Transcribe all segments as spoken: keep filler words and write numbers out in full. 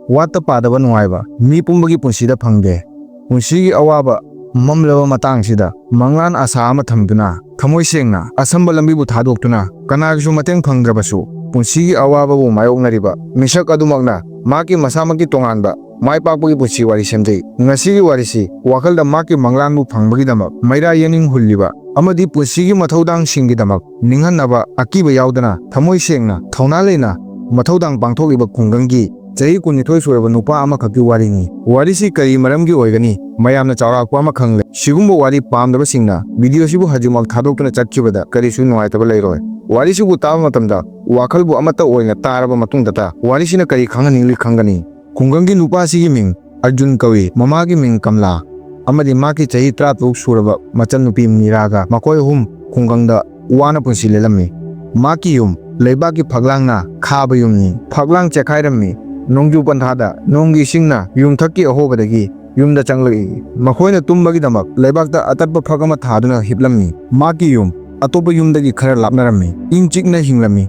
ꯋꯥꯠꯇ ꯄꯥꯗꯕ ꯅꯨꯡꯉꯥꯏꯕ ꯃꯤ ꯄꯨꯝꯕꯒꯤ ꯄꯨꯟꯁꯤꯗ ꯐꯪꯗꯦ꯫ ꯄꯨꯟꯁꯤꯒꯤ ꯑꯋꯥꯕ ꯃꯝꯂꯕ ꯃꯇꯥꯡꯁꯤꯗ ꯃꯪꯂꯥꯟ ꯑꯁꯥ ꯑꯃ ꯊꯝꯗꯨꯅ, ꯊꯃꯣꯏ ꯁꯦꯡꯅ ꯑꯁꯝꯕ ꯂꯝꯕꯤꯕꯨ ꯊꯥꯗꯣꯛꯇꯨꯅ, ꯀꯅꯥꯒꯤꯁꯨ ꯃꯇꯦꯡ ꯐꯪꯗ꯭ꯔꯕꯁꯨ ꯄꯨꯟꯁꯤꯒꯤ ꯑꯋꯥꯕꯕꯨ ꯃꯥꯌꯣꯛꯅꯔꯤꯕ ꯃꯤꯁꯛ ꯑꯗꯨꯃꯛꯅ ꯃꯍꯥꯛꯀꯤ ꯃꯁꯥꯃꯛꯀꯤ ꯇꯣꯉꯥꯟꯕ ꯃꯥꯏ ꯄꯥꯛꯄꯒꯤ ꯄꯨꯟꯁꯤ ꯋꯥꯔꯤ ꯁꯦꯝꯖꯩ꯫ ꯉꯁꯤꯒꯤ ꯋꯥꯔꯤꯁꯤ ꯋꯥꯈꯜꯗ ꯃꯍꯥꯛꯀꯤ ꯃꯪꯂꯥꯟꯕꯨ ꯐꯪꯕꯒꯤꯗꯃꯛ ꯃꯩꯔꯥ ꯌꯦꯅꯤꯡ ꯍꯨꯜꯂꯤꯕ ꯑꯃꯗꯤ ꯄꯨꯟꯁꯤꯒꯤ ꯃꯊꯧꯗꯥꯡꯁꯤꯡꯒꯤꯗꯃꯛ ꯅꯤꯡꯍꯟꯅꯕ ꯑꯀꯤꯕ ꯌꯥꯎꯗꯅ ꯊꯃꯣꯏ ꯁꯦꯡꯅ ꯊꯧꯅꯥ ꯂꯩꯅ ꯃꯊꯧꯗꯥꯡ ꯄꯥꯡꯊꯣꯛꯂꯤꯕ ꯈꯨꯡꯒꯪꯒꯤ ꯆꯍꯤ ꯀꯨꯟꯅꯤꯊꯣꯏ ꯁꯨꯔꯕ ꯅꯨꯄꯥ ꯑꯃꯈꯛꯀꯤ ꯋꯥꯔꯤꯅꯤ꯫ ꯋꯥꯔꯤꯁꯤ ꯀꯔꯤ ꯃꯔꯝꯒꯤ ꯑꯣꯏꯒꯅꯤ? ꯃꯌꯥꯝꯅ ꯆꯥꯎꯔꯥꯛꯄ ꯑꯃ ꯈꯪꯂꯦ꯫ ꯁꯤꯒꯨꯝꯕ ꯋꯥꯔꯤ ꯄꯥꯝꯗꯕꯁꯤꯡꯅ ꯚꯤꯗꯤꯑꯣꯁꯤꯕꯨ ꯍꯧꯖꯤꯛꯃꯛ ꯊꯥꯗꯣꯛꯇꯨꯅ ꯆꯠꯈꯤꯕꯗ ꯀꯔꯤꯁꯨ ꯅꯨꯡꯉꯥꯏꯇꯕ ꯂꯩꯔꯣꯏ꯫ ꯋꯥꯔꯤꯁꯤꯕꯨ ꯇꯥꯕ ꯃꯇꯝꯗ ꯋꯥꯈꯜꯕꯨ ꯑꯃꯠꯇ ꯑꯣꯏꯅ ꯇꯥꯔꯕ ꯃꯇꯨꯡꯗꯇ ꯋꯥꯔꯤꯁꯤꯅ ꯀꯔꯤ ꯈꯪꯍꯟꯅꯤꯡꯂꯤ ꯈꯪꯒꯅꯤ꯫ ꯈꯨꯡꯒꯪꯒꯤ ꯅꯨꯄꯥꯁꯤꯒꯤ ꯃꯤꯡ ꯑꯔꯖꯨꯟ ꯀꯧꯏ꯫ ꯃꯃꯥꯒꯤ ꯃꯤꯡ ꯀꯝꯂꯥ ꯑꯃꯗꯤ ꯃꯍꯥꯛꯀꯤ ꯆꯍꯤ ꯇꯔꯥꯇꯔꯨꯛ ꯁꯨꯔꯕ ꯃꯆꯟꯅꯨꯄꯤ ꯃꯤꯔꯥꯒ ꯃꯈꯣꯏ ꯑꯍꯨꯝ ꯈꯨꯡꯒꯪꯗ ꯋꯥꯅ ꯄꯨꯟꯁꯤ ꯂꯦꯜꯂꯝꯃꯤ꯫ ꯃꯍꯥꯛꯀꯤ ꯌꯨꯝ ꯂꯩꯕꯥꯛꯀꯤ ꯐꯛꯂꯥꯡꯅ ꯈꯥꯕ ꯌꯨꯝꯅꯤ꯫ ꯐꯛꯂꯥꯡ ꯆꯦꯈꯥꯏꯔꯝꯃꯤ꯫ ꯅꯣꯡꯖꯨ ꯄꯟꯊꯥꯗ ꯅꯣꯡꯒꯤ ꯏꯁꯤꯡꯅ ꯌꯨꯝꯊꯛꯀꯤ ꯑꯍꯣꯕꯗꯒꯤ ꯌꯨꯝꯗ ꯆꯪꯂꯛꯏ꯫ ꯃꯈꯣꯏꯅ ꯇꯨꯝꯕꯒꯤꯗꯃꯛ ꯂꯩꯕꯥꯛꯇ ꯑꯇꯠꯄ ꯐꯛ ꯑꯃ ꯊꯥꯗꯨꯅ ꯍꯤꯞꯂꯝꯃꯤ꯫ ꯃꯍꯥꯛꯀꯤ ꯌꯨꯝ ꯑꯇꯣꯞꯄ ꯌꯨꯝꯗꯒꯤ ꯈꯔ ꯂꯥꯞꯅꯔꯝꯃꯤ꯫ ꯏꯪ ꯆꯤꯛꯅ ꯍꯤꯡꯂꯝꯃꯤ꯫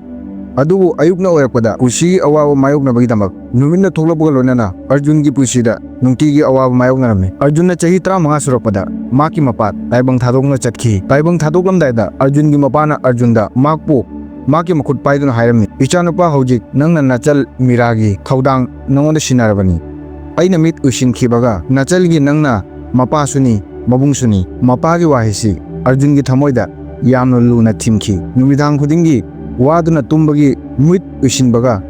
ꯑꯗꯨꯕꯨ ꯑꯌꯨꯛꯅ ꯑꯣꯏꯔꯛꯄꯗ ꯄꯨꯟꯁꯤꯒꯤ ꯑꯋꯥꯕ ꯃꯥꯌꯣꯛꯅꯕꯒꯤꯗꯃꯛ ꯅꯨꯃꯤꯠꯅ ꯊꯣꯛꯂꯛꯄꯒ ꯂꯣꯏꯅꯅ ꯑꯔꯖꯨꯟꯒꯤ ꯄꯨꯟꯁꯤꯗ ꯅꯨꯡꯇꯤꯒꯤ ꯑꯋꯥꯕ ꯃꯥꯌꯣꯛꯅꯔꯝꯃꯤ꯫ ꯑꯔꯖꯨꯟꯅ ꯆꯍꯤ ꯇꯔꯥꯃꯉꯥ ꯁꯨꯔꯛꯄꯗ ꯃꯍꯥꯛꯀꯤ ꯃꯄꯥ ꯇꯥꯏꯕꯪ ꯊꯥꯗꯣꯛꯅ ꯆꯠꯈꯤ꯫ ꯇꯥꯏꯕꯪ ꯊꯥꯗꯣꯛꯂꯝꯗꯥꯏꯗ ꯑꯔꯖꯨꯟꯒꯤ ꯃꯄꯥꯅ ꯑꯔꯖꯨꯟꯗ ꯃꯍꯥꯛꯄꯨ ꯃꯍꯥꯛꯀꯤ ꯃꯈꯨꯠ ꯄꯥꯏꯗꯨꯅ ꯍꯥꯏꯔꯝꯃꯤ, "ꯏꯆꯥꯅꯨꯄꯥ, ꯍꯧꯖꯤꯛ ꯅꯪꯅ ꯅꯆꯜ ꯃꯤꯔꯥꯒꯤ ꯊꯧꯗꯥꯡ ꯅꯉꯣꯟꯗ ꯁꯤꯟꯅꯔꯕꯅꯤ꯫ ꯑꯩꯅ ꯃꯤꯠ ꯎꯏꯁꯤꯟꯈꯤꯕꯒ ꯅꯆꯜꯒꯤ ꯅꯪꯅ ꯃꯄꯥꯁꯨꯅꯤ, ꯃꯕꯨꯡꯁꯨꯅꯤ꯫" ꯃꯄꯥꯒꯤ ꯋꯥꯍꯩꯁꯤ ꯑꯔꯖꯨꯟꯒꯤ ꯊꯃꯣꯏꯗ ꯌꯥꯝꯅ ꯂꯨꯅ ꯊꯤꯟꯈꯤ꯫ ꯅꯨꯃꯤꯗꯥꯡ ꯈꯨꯗꯤꯡꯒꯤ ꯋꯥꯗꯨꯅ ꯇꯨꯝꯕꯒꯤ ꯃꯤꯠ ꯎꯏꯁꯤꯟꯕꯒ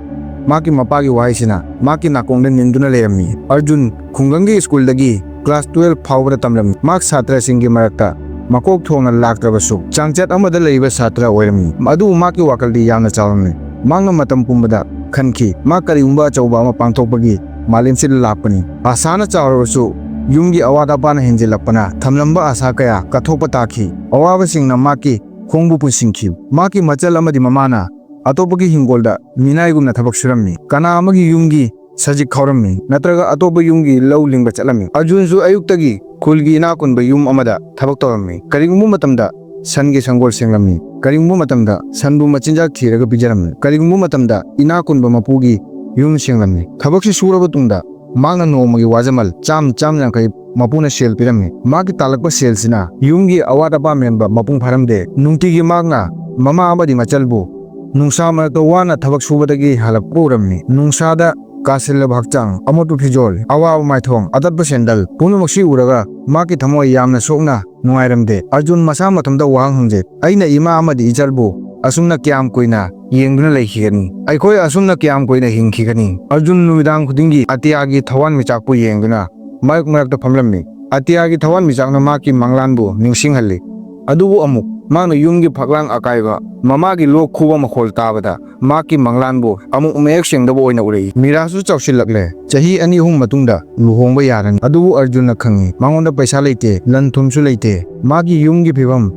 ꯃꯍꯥꯛꯀꯤ ꯃꯄꯥꯒꯤ ꯋꯥꯍꯩꯁꯤꯅ ꯃꯍꯥꯛꯀꯤ ꯅꯥꯀꯣꯡꯗ ꯅꯤꯟꯗꯨꯅ ꯂꯩꯔꯝꯃꯤ꯫ ꯑꯔꯖꯨꯟ ꯈꯨꯡꯒꯪꯒꯤ ꯁ꯭ꯀꯨꯜꯗꯒꯤ ꯀ꯭ꯂꯥꯁ ꯇꯨꯌꯦꯜꯐ ꯐꯥꯎꯕꯗ ꯇꯝꯂꯝꯃꯤ꯫ ꯃꯍꯥꯛ ꯁꯥꯇ꯭ꯔꯁꯤꯡꯒꯤ ꯃꯔꯛꯇ ꯃꯀꯣꯛ ꯊꯣꯡꯅ ꯂꯥꯛꯇ꯭ꯔꯕꯁꯨ ꯆꯥꯡꯆꯠ ꯑꯃꯗ ꯂꯩꯕ ꯁꯥꯇ꯭ꯔ ꯑꯣꯏꯔꯝꯃꯤ꯫ ꯑꯗꯨꯕꯨ ꯃꯍꯥꯛꯀꯤ ꯋꯥꯈꯜꯗꯤ ꯌꯥꯝꯅ ꯆꯥꯎꯔꯝꯃꯤ꯫ ꯃꯍꯥꯛꯅ ꯃꯇꯝ ꯄꯨꯝꯕꯗ ꯈꯟꯈꯤ, ꯃꯍꯥꯛ ꯀꯔꯤꯒꯨꯝꯕ ꯑꯆꯧꯕ ꯑꯃ ꯄꯥꯡꯊꯣꯛꯄꯒꯤ ꯃꯥꯂꯦꯝꯁꯤꯗ ꯂꯥꯛꯄꯅꯤ꯫ ꯑꯁꯥꯅ ꯆꯥꯎꯔꯕꯁꯨ ꯌꯨꯝꯒꯤ ꯑꯋꯥꯠ ꯑꯄꯥꯅ ꯍꯦꯟꯖꯤꯜꯂꯛꯄꯅ ꯊꯝꯂꯝꯕ ꯑꯁꯥ ꯀꯌꯥ ꯀꯠꯊꯣꯛꯄ ꯇꯥꯈꯤ꯫ ꯑꯋꯥꯕꯁꯤꯡꯅ ꯃꯍꯥꯛꯀꯤ ꯈꯣꯡꯕꯨ ꯄꯨꯟꯁꯤꯟꯈꯤ꯫ ꯃꯍꯥꯛꯀꯤ ꯃꯆꯜ ꯑꯃꯗꯤ ꯃꯃꯥꯅ ꯑꯇꯣꯞꯄꯒꯤ ꯍꯤꯡꯒꯣꯜꯗ ꯃꯤꯅꯥꯏꯒꯨꯝꯅ ꯊꯕꯛ ꯁꯨꯔꯝꯃꯤ꯫ ꯀꯅꯥ ꯑꯃꯒꯤ ꯌꯨꯝꯒꯤ ꯁꯖꯤꯛ ꯈꯥꯎꯔꯝꯃꯤ, ꯅꯠꯇ꯭ꯔꯒ ꯑꯇꯣꯞꯄ ꯌꯨꯝꯒꯤ ꯂꯧ ꯂꯤꯡꯕ ꯆꯠꯂꯝꯃꯤ꯫ ꯑꯔꯖꯨꯟꯁꯨ ꯑꯌꯨꯛꯇꯒꯤ ꯈꯨꯜꯒꯤ ꯏꯅꯥꯛ ꯈꯨꯟꯕ ꯌꯨꯝ ꯑꯃꯗ ꯊꯕꯛ ꯇꯧꯔꯝꯃꯤ꯫ ꯀꯔꯤꯒꯨꯝꯕ ꯃꯇꯝꯗ ꯁꯟꯒꯤ ꯁꯪꯒꯣꯜ ꯁꯦꯡꯂꯝꯃꯤ, ꯀꯔꯤꯒꯨꯝꯕ ꯃꯇꯝꯗ ꯁꯟꯕꯨ ꯃꯆꯤꯟꯖꯥꯛ ꯊꯤꯔꯒ ꯄꯤꯖꯔꯝꯃꯤ, ꯀꯔꯤꯒꯨꯝꯕ ꯃꯇꯝꯗ ꯏꯅꯥꯛ ꯈꯨꯟꯕ ꯃꯄꯨꯒꯤ ꯌꯨꯝ ꯁꯦꯡꯂꯝꯃꯤ꯫ ꯊꯕꯛꯁꯤ ꯁꯨꯔꯕ ꯇꯨꯡꯗ ꯃꯍꯥꯛꯅ ꯅꯣꯡꯃꯒꯤ ꯋꯥꯖꯃꯜ ꯆꯥꯝ, ꯆꯥꯝ ꯌꯥꯡꯈꯩ ꯃꯄꯨꯅ ꯁꯦꯜ ꯄꯤꯔꯝꯃꯤ꯫ ꯃꯍꯥꯛꯀꯤ ꯇꯥꯜꯂꯛꯄ ꯁꯦꯜꯁꯤꯅ ꯌꯨꯝꯒꯤ ꯑꯋꯥꯠ ꯑꯄꯥ ꯃꯦꯟꯕ ꯃꯄꯨꯡ ꯐꯥꯔꯝꯗꯦ꯫ ꯅꯨꯡꯇꯤꯒꯤ ꯃꯍꯥꯛꯅ ꯃꯃꯥ ꯑꯃꯗꯤ ꯃꯆꯜꯕꯨ ꯅꯨꯡꯁꯥ ꯃꯔꯛꯇ ꯋꯥꯅ ꯊꯕꯛ ꯁꯨꯕꯗꯒꯤ ꯍꯜꯂꯛꯄ ꯎꯔꯝꯃꯤ꯫ ꯅꯨꯡꯁꯥꯗ ꯀꯥꯁꯤꯜꯂꯕ ꯍꯛꯆꯥꯡ, ꯑꯃꯣꯠꯄ ꯐꯤꯖꯣꯜ, ꯑꯋꯥꯕ ꯃꯥꯏꯊꯣꯡ, ꯑꯇꯠꯄ ꯁꯦꯟꯗꯜ ꯄꯨꯝꯅꯃꯛꯁꯤ ꯎꯔꯒ ꯃꯍꯥꯛꯀꯤ ꯊꯃꯣꯏ ꯌꯥꯝꯅ ꯁꯣꯛꯅ ꯅꯨꯡꯉꯥꯏꯔꯝꯗꯦ꯫ ꯑꯔꯖꯨꯟ ꯃꯁꯥ ꯃꯊꯟꯇ ꯋꯥꯍꯪ ꯍꯪꯖꯩ, "ꯑꯩꯅ ꯏꯃꯥ ꯑꯃꯗꯤ ꯏꯆꯜꯕꯨ ꯑꯁꯨꯝꯅ ꯀꯌꯥꯝ ꯀꯨꯏꯅ ꯌꯦꯡꯗꯨꯅ ꯂꯩꯈꯤꯒꯅꯤ? ꯑꯩꯈꯣꯏ ꯑꯁꯨꯝꯅ ꯀꯌꯥꯝ ꯀꯨꯏꯅ ꯍꯤꯡꯈꯤꯒꯅꯤ?" ꯑꯔꯖꯨꯟ ꯅꯨꯃꯤꯗꯥꯡ ꯈꯨꯗꯤꯡꯒꯤ ꯑꯇꯤꯌꯥꯒꯤ ꯊꯋꯥꯟꯃꯤꯆꯥꯛꯄꯨ ꯌꯦꯡꯗꯨꯅ ꯃꯔꯛ ꯃꯔꯛꯇ ꯐꯝꯂꯝꯃꯤ꯫ ꯑꯇꯤꯌꯥꯒꯤ ꯊꯋꯥꯟꯃꯤꯆꯥꯛꯅ ꯃꯍꯥꯛꯀꯤ ꯃꯪꯂꯥꯟꯕꯨ ꯅꯤꯡꯁꯤꯡꯍꯜꯂꯤ꯫ ꯑꯗꯨꯕꯨ ꯑꯃꯨꯛ ꯃꯍꯥꯛꯅ ꯌꯨꯝꯒꯤ ꯐꯛꯂꯥꯡ ꯑꯀꯥꯏꯕ ꯃꯃꯥꯒꯤ ꯂꯣꯛ ꯈꯨꯕ ꯃꯈꯣꯜ ꯇꯥꯕꯗ ꯃꯍꯥꯛꯀꯤ ꯃꯪꯂꯥꯟꯕꯨ ꯑꯃꯨꯛ ꯃꯌꯦꯛ ꯁꯦꯡꯗꯕ ꯑꯣꯏꯅ ꯎꯔꯛꯏ꯫ ꯃꯤꯔꯥꯁꯨ ꯆꯥꯎꯁꯤꯜꯂꯛꯂꯦ꯫ ꯆꯍꯤ ꯑꯅꯤ ꯑꯍꯨꯝ ꯃꯇꯨꯡꯗ ꯂꯨꯍꯣꯡꯕ ꯌꯥꯔꯅꯤ꯫ ꯑꯗꯨꯕꯨ ꯑꯔꯖꯨꯟꯅ ꯈꯪꯏ, ꯃꯉꯣꯟꯗ ꯄꯩꯁꯥ ꯂꯩꯇꯦ, ꯂꯟ ꯊꯨꯝꯁꯨ ꯂꯩꯇꯦ꯫ ꯃꯥꯒꯤ ꯌꯨꯝꯒꯤ ꯐꯤꯕꯝ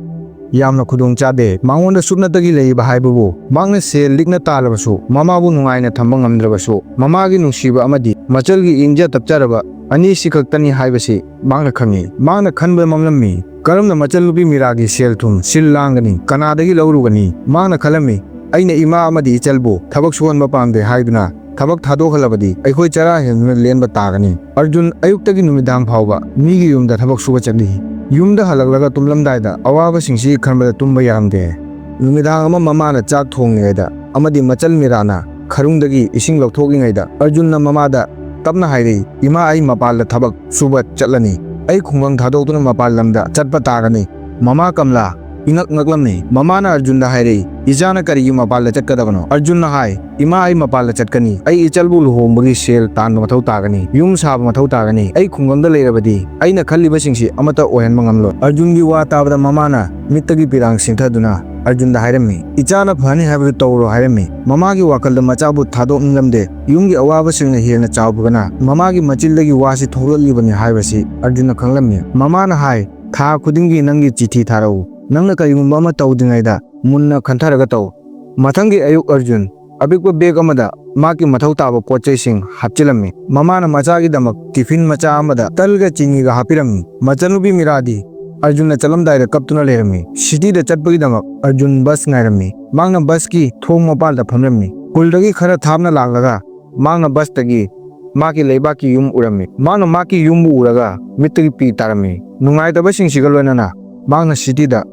ꯌꯥꯝꯅ ꯈꯨꯗꯣꯡ ꯆꯥꯗꯦ꯫ ꯃꯉꯣꯟꯗ ꯁꯨꯞꯅꯇꯒꯤ ꯂꯩꯕ ꯍꯥꯏꯕꯕꯨ ꯃꯍꯥꯛꯅ ꯁꯦꯜ ꯂꯤꯛꯅ ꯇꯥꯜꯂꯕꯁꯨ, ꯃꯃꯥꯕꯨ ꯅꯨꯡꯉꯥꯏꯅ ꯊꯝꯕ ꯉꯝꯗ꯭ꯔꯕꯁꯨ, ꯃꯃꯥꯒꯤ ꯅꯨꯡꯁꯤꯕ ꯑꯃꯗꯤ ꯃꯆꯜꯒꯤ ꯏꯪꯖ ꯇꯞꯆꯔꯕ ꯑꯅꯤꯁꯤ ꯈꯛꯇꯅꯤ ꯍꯥꯏꯕꯁꯤ ꯃꯍꯥꯛꯅ ꯈꯪꯏ꯫ ꯃꯍꯥꯛꯅ ꯈꯟꯕ ꯃꯥꯡꯂꯝꯃꯤ꯫ ꯀꯔꯝꯅ ꯃꯆꯜꯅꯨꯄꯤ ꯃꯤꯔꯥꯒꯤ ꯁꯦꯜ ꯊꯨꯝ ꯁꯤꯜ ꯂꯥꯡꯒꯅꯤ? ꯀꯅꯥꯗꯒꯤ ꯂꯧꯔꯨꯒꯅꯤ? ꯃꯍꯥꯛꯅ ꯈꯜꯂꯝꯃꯤ, "ꯑꯩꯅ ꯏꯃꯥ ꯑꯃꯗꯤ ꯏꯆꯜꯕꯨ ꯊꯕꯛ ꯁꯨꯍꯟꯕ ꯄꯥꯝꯗꯦ ꯍꯥꯏꯗꯨꯅ ꯊꯕꯛ ꯊꯥꯗꯣꯛꯍꯜꯂꯕꯗꯤ ꯑꯩꯈꯣꯏ ꯆꯔꯥ ꯍꯦꯟꯗꯨꯅ ꯂꯦꯟꯕ ꯇꯥꯒꯅꯤ꯫" ꯑꯔꯖꯨꯟ ꯑꯌꯨꯛꯇꯒꯤ ꯅꯨꯃꯤꯗꯥꯡ ꯐꯥꯎꯕ ꯃꯤꯒꯤ ꯌꯨꯝꯗ ꯊꯕꯛ ꯁꯨꯕ ꯆꯠꯂꯤ꯫ ꯌꯨꯝꯗ ꯍꯜꯂꯛꯂꯒ ꯇꯨꯝꯂꯝꯗꯥꯏꯗ ꯑꯋꯥꯕꯁꯤꯡꯁꯤ ꯈꯟꯕꯗ ꯇꯨꯝꯕ ꯌꯥꯔꯝꯗꯦ꯫ ꯅꯨꯃꯤꯗꯥꯡ ꯑꯃ ꯃꯃꯥꯅ ꯆꯥꯛ ꯊꯣꯡꯂꯤꯉꯩꯗ ꯑꯃꯗꯤ ꯃꯆꯜ ꯃꯤꯔꯥꯅ ꯈꯔꯨꯡꯗꯒꯤ ꯏꯁꯤꯡ ꯂꯧꯊꯣꯛꯂꯤꯉꯩꯗ ꯑꯔꯖꯨꯟꯅ ꯃꯃꯥꯗ ꯇꯞꯅ ꯍꯥꯏꯔꯛꯏ, "ꯏꯃꯥ, ꯑꯩ ꯃꯄꯥꯟꯗ ꯊꯕꯛ ꯁꯨꯕ ꯆꯠꯂꯅꯤ꯫ ꯑꯩ ꯈꯨꯡꯒꯪ ꯊꯥꯗꯣꯛꯇꯨꯅ ꯃꯄꯥꯟ ꯂꯝꯗ ꯆꯠꯄ ꯇꯥꯒꯅꯤ꯫" ꯃꯃꯥ ꯀꯝꯂꯥ ꯏꯉꯛ ꯉꯛꯂꯝꯃꯤ꯫ ꯃꯃꯥꯅ ꯑꯔꯖꯨꯟꯗ ꯍꯥꯏꯔꯛꯏ, "ꯏꯆꯥꯅ ꯀꯔꯤꯒꯤ ꯃꯄꯥꯟꯗ ꯆꯠꯀꯗꯕꯅꯣ?" ꯑꯔꯖꯨꯟꯅ ꯍꯥꯏ, "ꯏꯃꯥ, ꯑꯩ ꯃꯄꯥꯟꯗ ꯆꯠꯀꯅꯤ꯫ ꯑꯩ ꯏꯆꯜꯕꯨ ꯂꯨꯍꯣꯡꯕꯒꯤ ꯁꯦꯜ ꯇꯥꯟꯕ ꯃꯊꯧ ꯇꯥꯒꯅꯤ꯫ ꯌꯨꯝ ꯁꯥꯕ ꯃꯊꯧ ꯇꯥꯒꯅꯤ꯫ ꯑꯩ ꯈꯨꯡꯒꯪꯗ ꯂꯩꯔꯕꯗꯤ ꯑꯩꯅ ꯈꯜꯂꯤꯕꯁꯤꯡꯁꯤ ꯑꯃꯠꯇ ꯑꯣꯏꯍꯟꯕ ꯉꯝꯂꯣꯏ꯫" ꯑꯔꯖꯨꯟꯒꯤ ꯋꯥ ꯇꯥꯕꯗ ꯃꯃꯥꯅ ꯃꯤꯠꯇꯒꯤ ꯄꯤꯔꯥꯡ ꯁꯤꯟꯊꯗꯨꯅ ꯑꯔꯖꯨꯟꯗ ꯍꯥꯏꯔꯝꯃꯤ, "ꯏꯆꯥꯅ ꯐꯅꯤ ꯍꯥꯏꯕꯗꯨ ꯇꯧꯔꯣ" ꯍꯥꯏꯔꯝꯃꯤ꯫ ꯃꯃꯥꯒꯤ ꯋꯥꯈꯜꯗ ꯃꯆꯥꯕꯨ ꯊꯥꯗꯣꯛꯅꯤꯡꯂꯝꯗꯦ꯫ ꯌꯨꯝꯒꯤ ꯑꯋꯥꯕꯁꯤꯡꯅ ꯍꯦꯟꯅ ꯆꯥꯎꯕꯒꯅ ꯃꯃꯥꯒꯤ ꯃꯆꯤꯟꯗꯒꯤ ꯋꯥꯁꯤ ꯊꯣꯛꯂꯛꯂꯤꯕꯅꯤ ꯍꯥꯏꯕꯁꯤ ꯑꯔꯖꯨꯟꯅ ꯈꯪꯂꯝꯃꯤ꯫ ꯃꯃꯥꯅ ꯍꯥꯏ, "ꯊꯥ ꯈꯨꯗꯤꯡꯒꯤ ꯅꯪꯒꯤ ꯆꯤꯊꯤ ꯊꯥꯔꯛꯎ꯫ ꯅꯪꯅ ꯀꯔꯤꯒꯨꯝꯕ ꯑꯃ ꯇꯧꯗ꯭ꯔꯤꯉꯩꯗ ꯃꯨꯟꯅ ꯈꯟꯊꯔꯒ ꯇꯧ꯫" ꯃꯊꯪꯒꯤ ꯑꯌꯨꯛ ꯑꯔꯖꯨꯟ ꯑꯄꯤꯛꯄ ꯕꯦꯒ ꯑꯃꯗ ꯃꯍꯥꯛꯀꯤ ꯃꯊꯧ ꯇꯥꯕ ꯄꯣꯠ ꯆꯩꯁꯤꯡ ꯍꯥꯞꯆꯤꯜꯂꯝꯃꯤ꯫ ꯃꯃꯥꯅ ꯃꯆꯥꯒꯤꯗꯃꯛ ꯇꯤꯐꯤꯟ ꯃꯆꯥ ꯑꯃꯗ ꯇꯜꯒ ꯆꯤꯅꯤꯒ ꯍꯥꯞꯄꯤꯔꯝꯃꯤ꯫ ꯃꯆꯟꯅꯨꯄꯤ ꯃꯤꯔꯥꯗꯤ ꯑꯔꯖꯨꯟꯅ ꯆꯠꯂꯝꯗꯥꯏꯗ ꯀꯞꯇꯨꯅ ꯂꯩꯔꯝꯃꯤ꯫ ꯁꯤꯇꯤꯗ ꯆꯠꯄꯒꯤꯗꯃꯛ ꯑꯔꯖꯨꯟ ꯕꯁ ꯉꯥꯏꯔꯝꯃꯤ꯫ ꯃꯍꯥꯛꯅ ꯕꯁꯀꯤ ꯊꯣꯡ ꯃꯄꯥꯟꯗ ꯐꯝꯂꯝꯃꯤ꯫ ꯁ꯭ꯀꯨꯜꯗꯒꯤ ꯈꯔ ꯊꯥꯞꯅ ꯂꯥꯛꯂꯒ ꯃꯍꯥꯛꯅ ꯕꯁꯇꯒꯤ ꯃꯍꯥꯛꯀꯤ ꯂꯩꯕꯥꯛꯀꯤ ꯌꯨꯝ ꯎꯔꯝꯃꯤ꯫ ꯃꯍꯥꯛꯅ ꯃꯍꯥꯛꯀꯤ ꯌꯨꯝꯕꯨ ꯎꯔꯒ ꯃꯤꯠꯇꯒꯤ ꯄꯤ ꯇꯥꯔꯝꯃꯤ꯫ ꯅꯨꯡꯉꯥꯏꯇꯕꯁꯤꯡꯁꯤꯒ ꯂꯣꯏꯅꯅ ꯃꯍꯥꯛꯅ ꯁꯤꯇꯤꯗ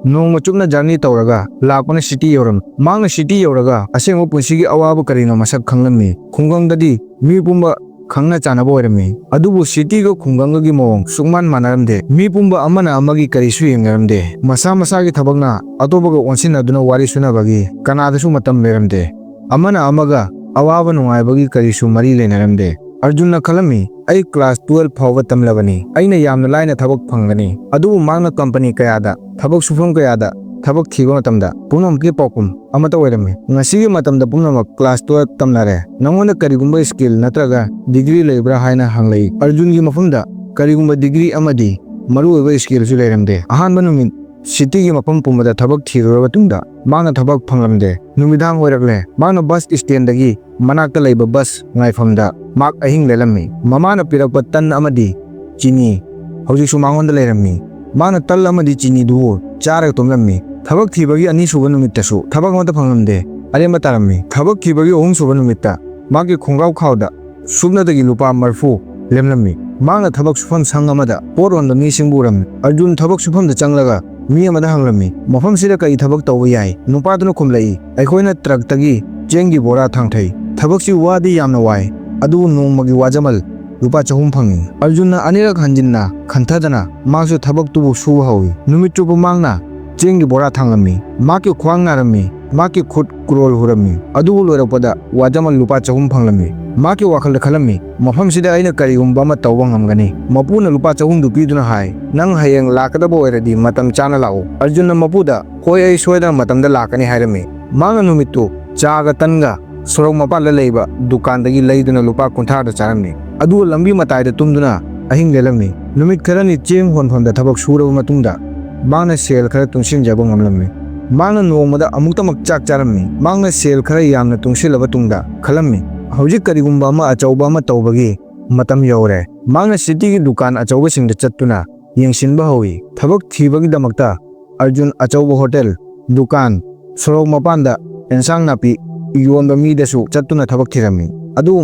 ꯅꯣꯡꯃ ꯆꯨꯞꯅ ꯖꯔꯅꯤ ꯇꯧꯔꯒ ꯂꯥꯛꯄꯅ ꯁꯤꯇꯤ ꯌꯧꯔꯝꯃꯤ꯫ ꯃꯍꯥꯛꯅ ꯁꯤꯇꯤ ꯌꯧꯔꯒ ꯑꯁꯦꯡꯕ ꯄꯨꯟꯁꯤꯒꯤ ꯑꯋꯥꯕ ꯀꯔꯤꯅꯣ ꯃꯁꯛ ꯈꯪꯂꯝꯃꯤ꯫ ꯈꯨꯡꯒꯪꯗꯗꯤ ꯃꯤ ꯄꯨꯝꯕ ꯈꯪꯅ ꯆꯥꯟꯅꯕ ꯑꯣꯏꯔꯝꯃꯤ꯫ ꯑꯗꯨꯕꯨ ꯁꯤꯇꯤꯒ ꯈꯨꯡꯒꯪꯒꯒꯤ ꯃꯑꯣꯡ ꯁꯨꯛꯃꯥꯟ ꯃꯥꯟꯅꯔꯝꯗꯦ꯫ ꯃꯤ ꯄꯨꯝꯕ ꯑꯃꯅ ꯑꯃꯒꯤ ꯀꯔꯤꯁꯨ ꯌꯦꯡꯅꯔꯝꯗꯦ꯫ ꯃꯁꯥ ꯃꯁꯥꯒꯤ ꯊꯕꯛꯅ ꯑꯇꯣꯞꯄꯒ ꯑꯣꯟꯁꯤꯟꯅꯗꯨꯅ ꯋꯥꯔꯤ ꯁꯨꯅꯕꯒꯤ ꯀꯅꯥꯗꯁꯨ ꯃꯇꯝ ꯂꯩꯔꯝꯗꯦ꯫ ꯑꯃꯅ ꯑꯃꯒ ꯑꯋꯥꯕ ꯅꯨꯡꯉꯥꯏꯕꯒꯤ ꯀꯔꯤꯁꯨ ꯃꯔꯤ ꯂꯩꯅꯔꯝꯗꯦ꯫ ꯑꯔꯖꯨꯟꯅ ꯈꯜꯂꯝꯃꯤ, "ꯑꯩ ꯀ꯭ꯂꯥꯁ ꯇꯨꯋꯦꯜꯐ ꯐꯥꯎꯕ ꯇꯝꯂꯕꯅꯤ꯫ ꯑꯩꯅ ꯌꯥꯝꯅ ꯂꯥꯏꯅ ꯊꯕꯛ ꯐꯪꯒꯅꯤ"꯫ ꯑꯗꯨꯕꯨ ꯃꯍꯥꯛꯅ ꯀꯝꯄꯅꯤ ꯀꯌꯥꯗ, ꯊꯕꯛ ꯁꯨꯐꯝ ꯀꯌꯥꯗ ꯊꯕꯛ ꯊꯤꯕ ꯃꯇꯝꯗ ꯄꯨꯝꯅꯃꯛꯀꯤ ꯄꯥꯎꯈꯨꯝ ꯑꯃꯠꯇ ꯑꯣꯏꯔꯝꯃꯤ꯫ "ꯉꯁꯤꯒꯤ ꯃꯇꯝꯗ ꯄꯨꯝꯅꯃꯛ ꯀ꯭ꯂꯥꯁ ꯇꯨꯋꯦꯜꯐ ꯇꯝꯅꯔꯦ꯫ ꯅꯉꯣꯟꯗ ꯀꯔꯤꯒꯨꯝꯕ ꯁ꯭ꯀꯤꯜ ꯅꯠꯇ꯭ꯔꯒ ꯗꯤꯒ꯭ꯔꯤ ꯂꯩꯕ꯭ꯔꯥ?" ꯍꯥꯏꯅ ꯍꯪꯂꯛꯏ꯫ ꯑꯔꯖꯨꯟꯒꯤ ꯃꯐꯝꯗ ꯀꯔꯤꯒꯨꯝꯕ ꯗꯤꯒ꯭ꯔꯤ ꯑꯃꯗꯤ ꯃꯔꯨꯑꯣꯏꯕ ꯁ꯭ꯀꯤꯜꯁꯨ ꯂꯩꯔꯝꯗꯦ꯫ ꯑꯍꯥꯟꯕ ꯅꯨꯃꯤꯠ ꯁꯤꯇꯤꯒꯤ ꯃꯐꯝ ꯄꯨꯝꯕꯗ ꯊꯕꯛ ꯊꯤꯔꯨꯔꯕ ꯃꯇꯨꯡꯗ ꯃꯍꯥꯛꯅ ꯊꯕꯛ ꯐꯪꯂꯝꯗꯦ꯫ ꯅꯨꯃꯤꯗꯥꯡ ꯑꯣꯏꯔꯛꯂꯦ꯫ ꯃꯍꯥꯛꯅ ꯕꯁ ꯁ꯭ꯇꯦꯟꯗꯒꯤ ꯃꯅꯥꯛꯇ ꯂꯩꯕ ꯕꯁ ꯉꯥꯏꯐꯝꯗ ꯃꯍꯥꯛ ꯑꯍꯤꯡ ꯂꯦꯜꯂꯝꯃꯤ꯫ ꯃꯃꯥꯅ ꯄꯤꯔꯛꯄ ꯇꯟ ꯑꯃꯗꯤ ꯆꯤꯅꯤ ꯍꯧꯖꯤꯛꯁꯨ ꯃꯉꯣꯟꯗ ꯂꯩꯔꯝꯃꯤ꯫ ꯃꯍꯥꯛꯅ ꯇꯟ ꯑꯃꯗꯤ ꯆꯤꯅꯤꯗꯨꯕꯨ ꯆꯥꯔꯒ ꯇꯨꯝꯂꯝꯃꯤ꯫ ꯊꯕꯛ ꯊꯤꯕꯒꯤ ꯑꯅꯤꯁꯨꯕ ꯅꯨꯃꯤꯠꯇꯁꯨ ꯊꯕꯛ ꯑꯃꯠꯇ ꯐꯪꯂꯝꯗꯦ꯫ ꯑꯔꯦꯝꯕ ꯇꯥꯔꯝꯃꯤ꯫ ꯊꯕꯛ ꯊꯤꯕꯒꯤ ꯑꯍꯨꯝꯁꯨꯕ ꯅꯨꯃꯤꯠꯇ ꯃꯍꯥꯛꯀꯤ ꯈꯣꯡꯒ꯭ꯔꯥꯎ ꯈꯥꯎꯗ ꯁꯨꯞꯅꯇꯒꯤ ꯂꯨꯄꯥ ꯃꯔꯤꯐꯨ ꯂꯦꯝꯂꯝꯃꯤ꯫ ꯃꯍꯥꯛꯅ ꯊꯕꯛ ꯁꯨꯐꯝ ꯁꯪ ꯑꯃꯗ ꯄꯣꯠ ꯍꯣꯟꯕ ꯃꯤꯁꯤꯡꯕꯨ ꯎꯔꯝꯃꯤ꯫ ꯑꯔꯖꯨꯟ ꯊꯕꯛ ꯁꯨꯐꯝꯗ ꯆꯪꯂꯒ ꯃꯤ ꯑꯃꯗ ꯍꯪꯂꯝꯃꯤ, "ꯃꯐꯝꯁꯤꯗ ꯀꯔꯤ ꯊꯕꯛ ꯇꯧꯕ ꯌꯥꯏ?" ꯅꯨꯄꯥꯗꯨꯅ ꯈꯨꯝꯂꯛꯏ, "ꯑꯩꯈꯣꯏꯅ ꯇ꯭ꯔꯛꯇꯒꯤ ꯆꯦꯡꯒꯤ ꯕꯣꯔꯥ ꯊꯥꯡꯊꯩ꯫ ꯊꯕꯛꯁꯤ ꯋꯥꯗꯤ ꯌꯥꯝꯅ ꯋꯥꯏ, ꯑꯗꯨꯕꯨ ꯅꯣꯡꯃꯒꯤ ꯋꯥꯖꯃꯜ ꯂꯨꯄꯥ ꯆꯍꯨꯝ ꯐꯪꯏ"꯫ ꯑꯔꯖꯨꯟꯅ ꯑꯅꯤꯔꯛ ꯍꯟꯖꯤꯟꯅ ꯈꯟꯊꯗꯅ ꯃꯍꯥꯛꯁꯨ ꯊꯕꯛꯇꯨꯕꯨ ꯁꯨꯕ ꯍꯧꯏ꯫ ꯅꯨꯃꯤꯠ ꯆꯨꯞꯄ ꯃꯍꯥꯛꯅ ꯆꯦꯡꯒꯤ ꯕꯣꯔꯥ ꯊꯥꯡꯂꯝꯃꯤ꯫ ꯃꯍꯥꯛꯀꯤ ꯈ꯭ꯋꯥꯡ ꯅꯥꯔꯝꯃꯤ꯫ ꯃꯍꯥꯛꯀꯤ ꯈꯨꯠ ꯀ꯭ꯔꯣꯜ ꯍꯨꯔꯝꯃꯤ꯫ ꯑꯗꯨꯕꯨ ꯂꯣꯏꯔꯛꯄꯗ ꯋꯥꯖꯃꯜ ꯂꯨꯄꯥ ꯆꯍꯨꯝ ꯐꯪꯂꯝꯃꯤ꯫ ꯃꯍꯥꯛꯀꯤ ꯋꯥꯈꯜꯗ ꯈꯜꯂꯝꯃꯤ, "ꯃꯐꯝꯁꯤꯗ ꯑꯩꯅ ꯀꯔꯤꯒꯨꯝꯕ ꯑꯃ ꯇꯧꯕ ꯉꯝꯒꯅꯤ"꯫ ꯃꯄꯨꯅ ꯂꯨꯄꯥ ꯆꯍꯨꯝꯗꯨ ꯄꯤꯗꯨꯅ ꯍꯥꯏ, "ꯅꯪ ꯍꯌꯦꯡ ꯂꯥꯛꯀꯗꯕ ꯑꯣꯏꯔꯗꯤ ꯃꯇꯝ ꯆꯥꯅ ꯂꯥꯛꯎ"꯫ ꯑꯔꯖꯨꯟꯅ ꯃꯄꯨꯗ, "ꯍꯣꯏ, ꯑꯩ ꯁꯣꯏꯗꯅ ꯃꯇꯝꯗ ꯂꯥꯛꯀꯅꯤ" ꯍꯥꯏꯔꯝꯃꯤ꯫ ꯃꯍꯥꯛꯅ ꯅꯨꯃꯤꯠꯇꯨ ꯆꯥꯒ ꯇꯟꯒ ꯁꯣꯔꯣꯛ ꯃꯄꯥꯟꯗ ꯂꯩꯕ ꯗꯨꯀꯥꯟꯗꯒꯤ ꯂꯩꯗꯨꯅ ꯂꯨꯄꯥ ꯀꯨꯟꯊ꯭ꯔꯥꯗ ꯆꯥꯔꯝꯃꯤ꯫ ꯑꯗꯨꯒ ꯂꯝꯕꯤ ꯃꯇꯥꯏꯗ ꯇꯨꯝꯗꯨꯅ ꯑꯍꯤꯡ ꯂꯦꯜꯂꯝꯃꯤ꯫ ꯅꯨꯃꯤꯠ ꯈꯔꯅꯤ ꯆꯦꯡ ꯍꯣꯟꯐꯝꯗ ꯊꯕꯛ ꯁꯨꯔꯕ ꯃꯇꯨꯡꯗ ꯃꯍꯥꯛꯅ ꯁꯦꯜ ꯈꯔ ꯇꯨꯡꯁꯤꯟꯖꯕ ꯉꯝꯂꯝꯃꯤ꯫ ꯃꯍꯥꯛꯅ ꯅꯣꯡꯃꯗ ꯑꯃꯨꯛꯇꯃꯛ ꯆꯥꯛ ꯆꯥꯔꯝꯃꯤ꯫ ꯃꯍꯥꯛꯅ ꯁꯦꯜ ꯈꯔ ꯌꯥꯝꯅ ꯇꯨꯡꯁꯤꯜꯂꯕ ꯇꯨꯡꯗ ꯈꯜꯂꯝꯃꯤ, "ꯍꯧꯖꯤꯛ ꯀꯔꯤꯒꯨꯝꯕ ꯑꯃ ꯑꯆꯧꯕ ꯑꯃ ꯇꯧꯕꯒꯤ ꯃꯇꯝ ꯌꯧꯔꯦ"꯫ ꯃꯍꯥꯛꯅ ꯁꯤꯇꯤꯒꯤ ꯗꯨꯀꯥꯟ ꯑꯆꯧꯕꯁꯤꯡꯗ ꯆꯠꯇꯨꯅ ꯌꯦꯡꯁꯤꯟꯕ ꯍꯧꯏ꯫ ꯊꯕꯛ ꯊꯤꯕꯒꯤꯗꯃꯛꯇ ꯑꯔꯖꯨꯟ ꯑꯆꯧꯕ ꯍꯣꯇꯦꯜ, ꯗꯨꯀꯥꯟ, ꯁꯣꯔꯣꯛ ꯃꯄꯥꯟꯗ ꯑꯦꯟꯁꯥꯡ ꯅꯥꯄꯤ ꯌꯣꯟꯕ ꯃꯤꯗꯁꯨ ꯆꯠꯇꯨꯅ ꯊꯕꯛ ꯊꯤꯔꯝꯃꯤ꯫ ꯑꯗꯨꯕꯨ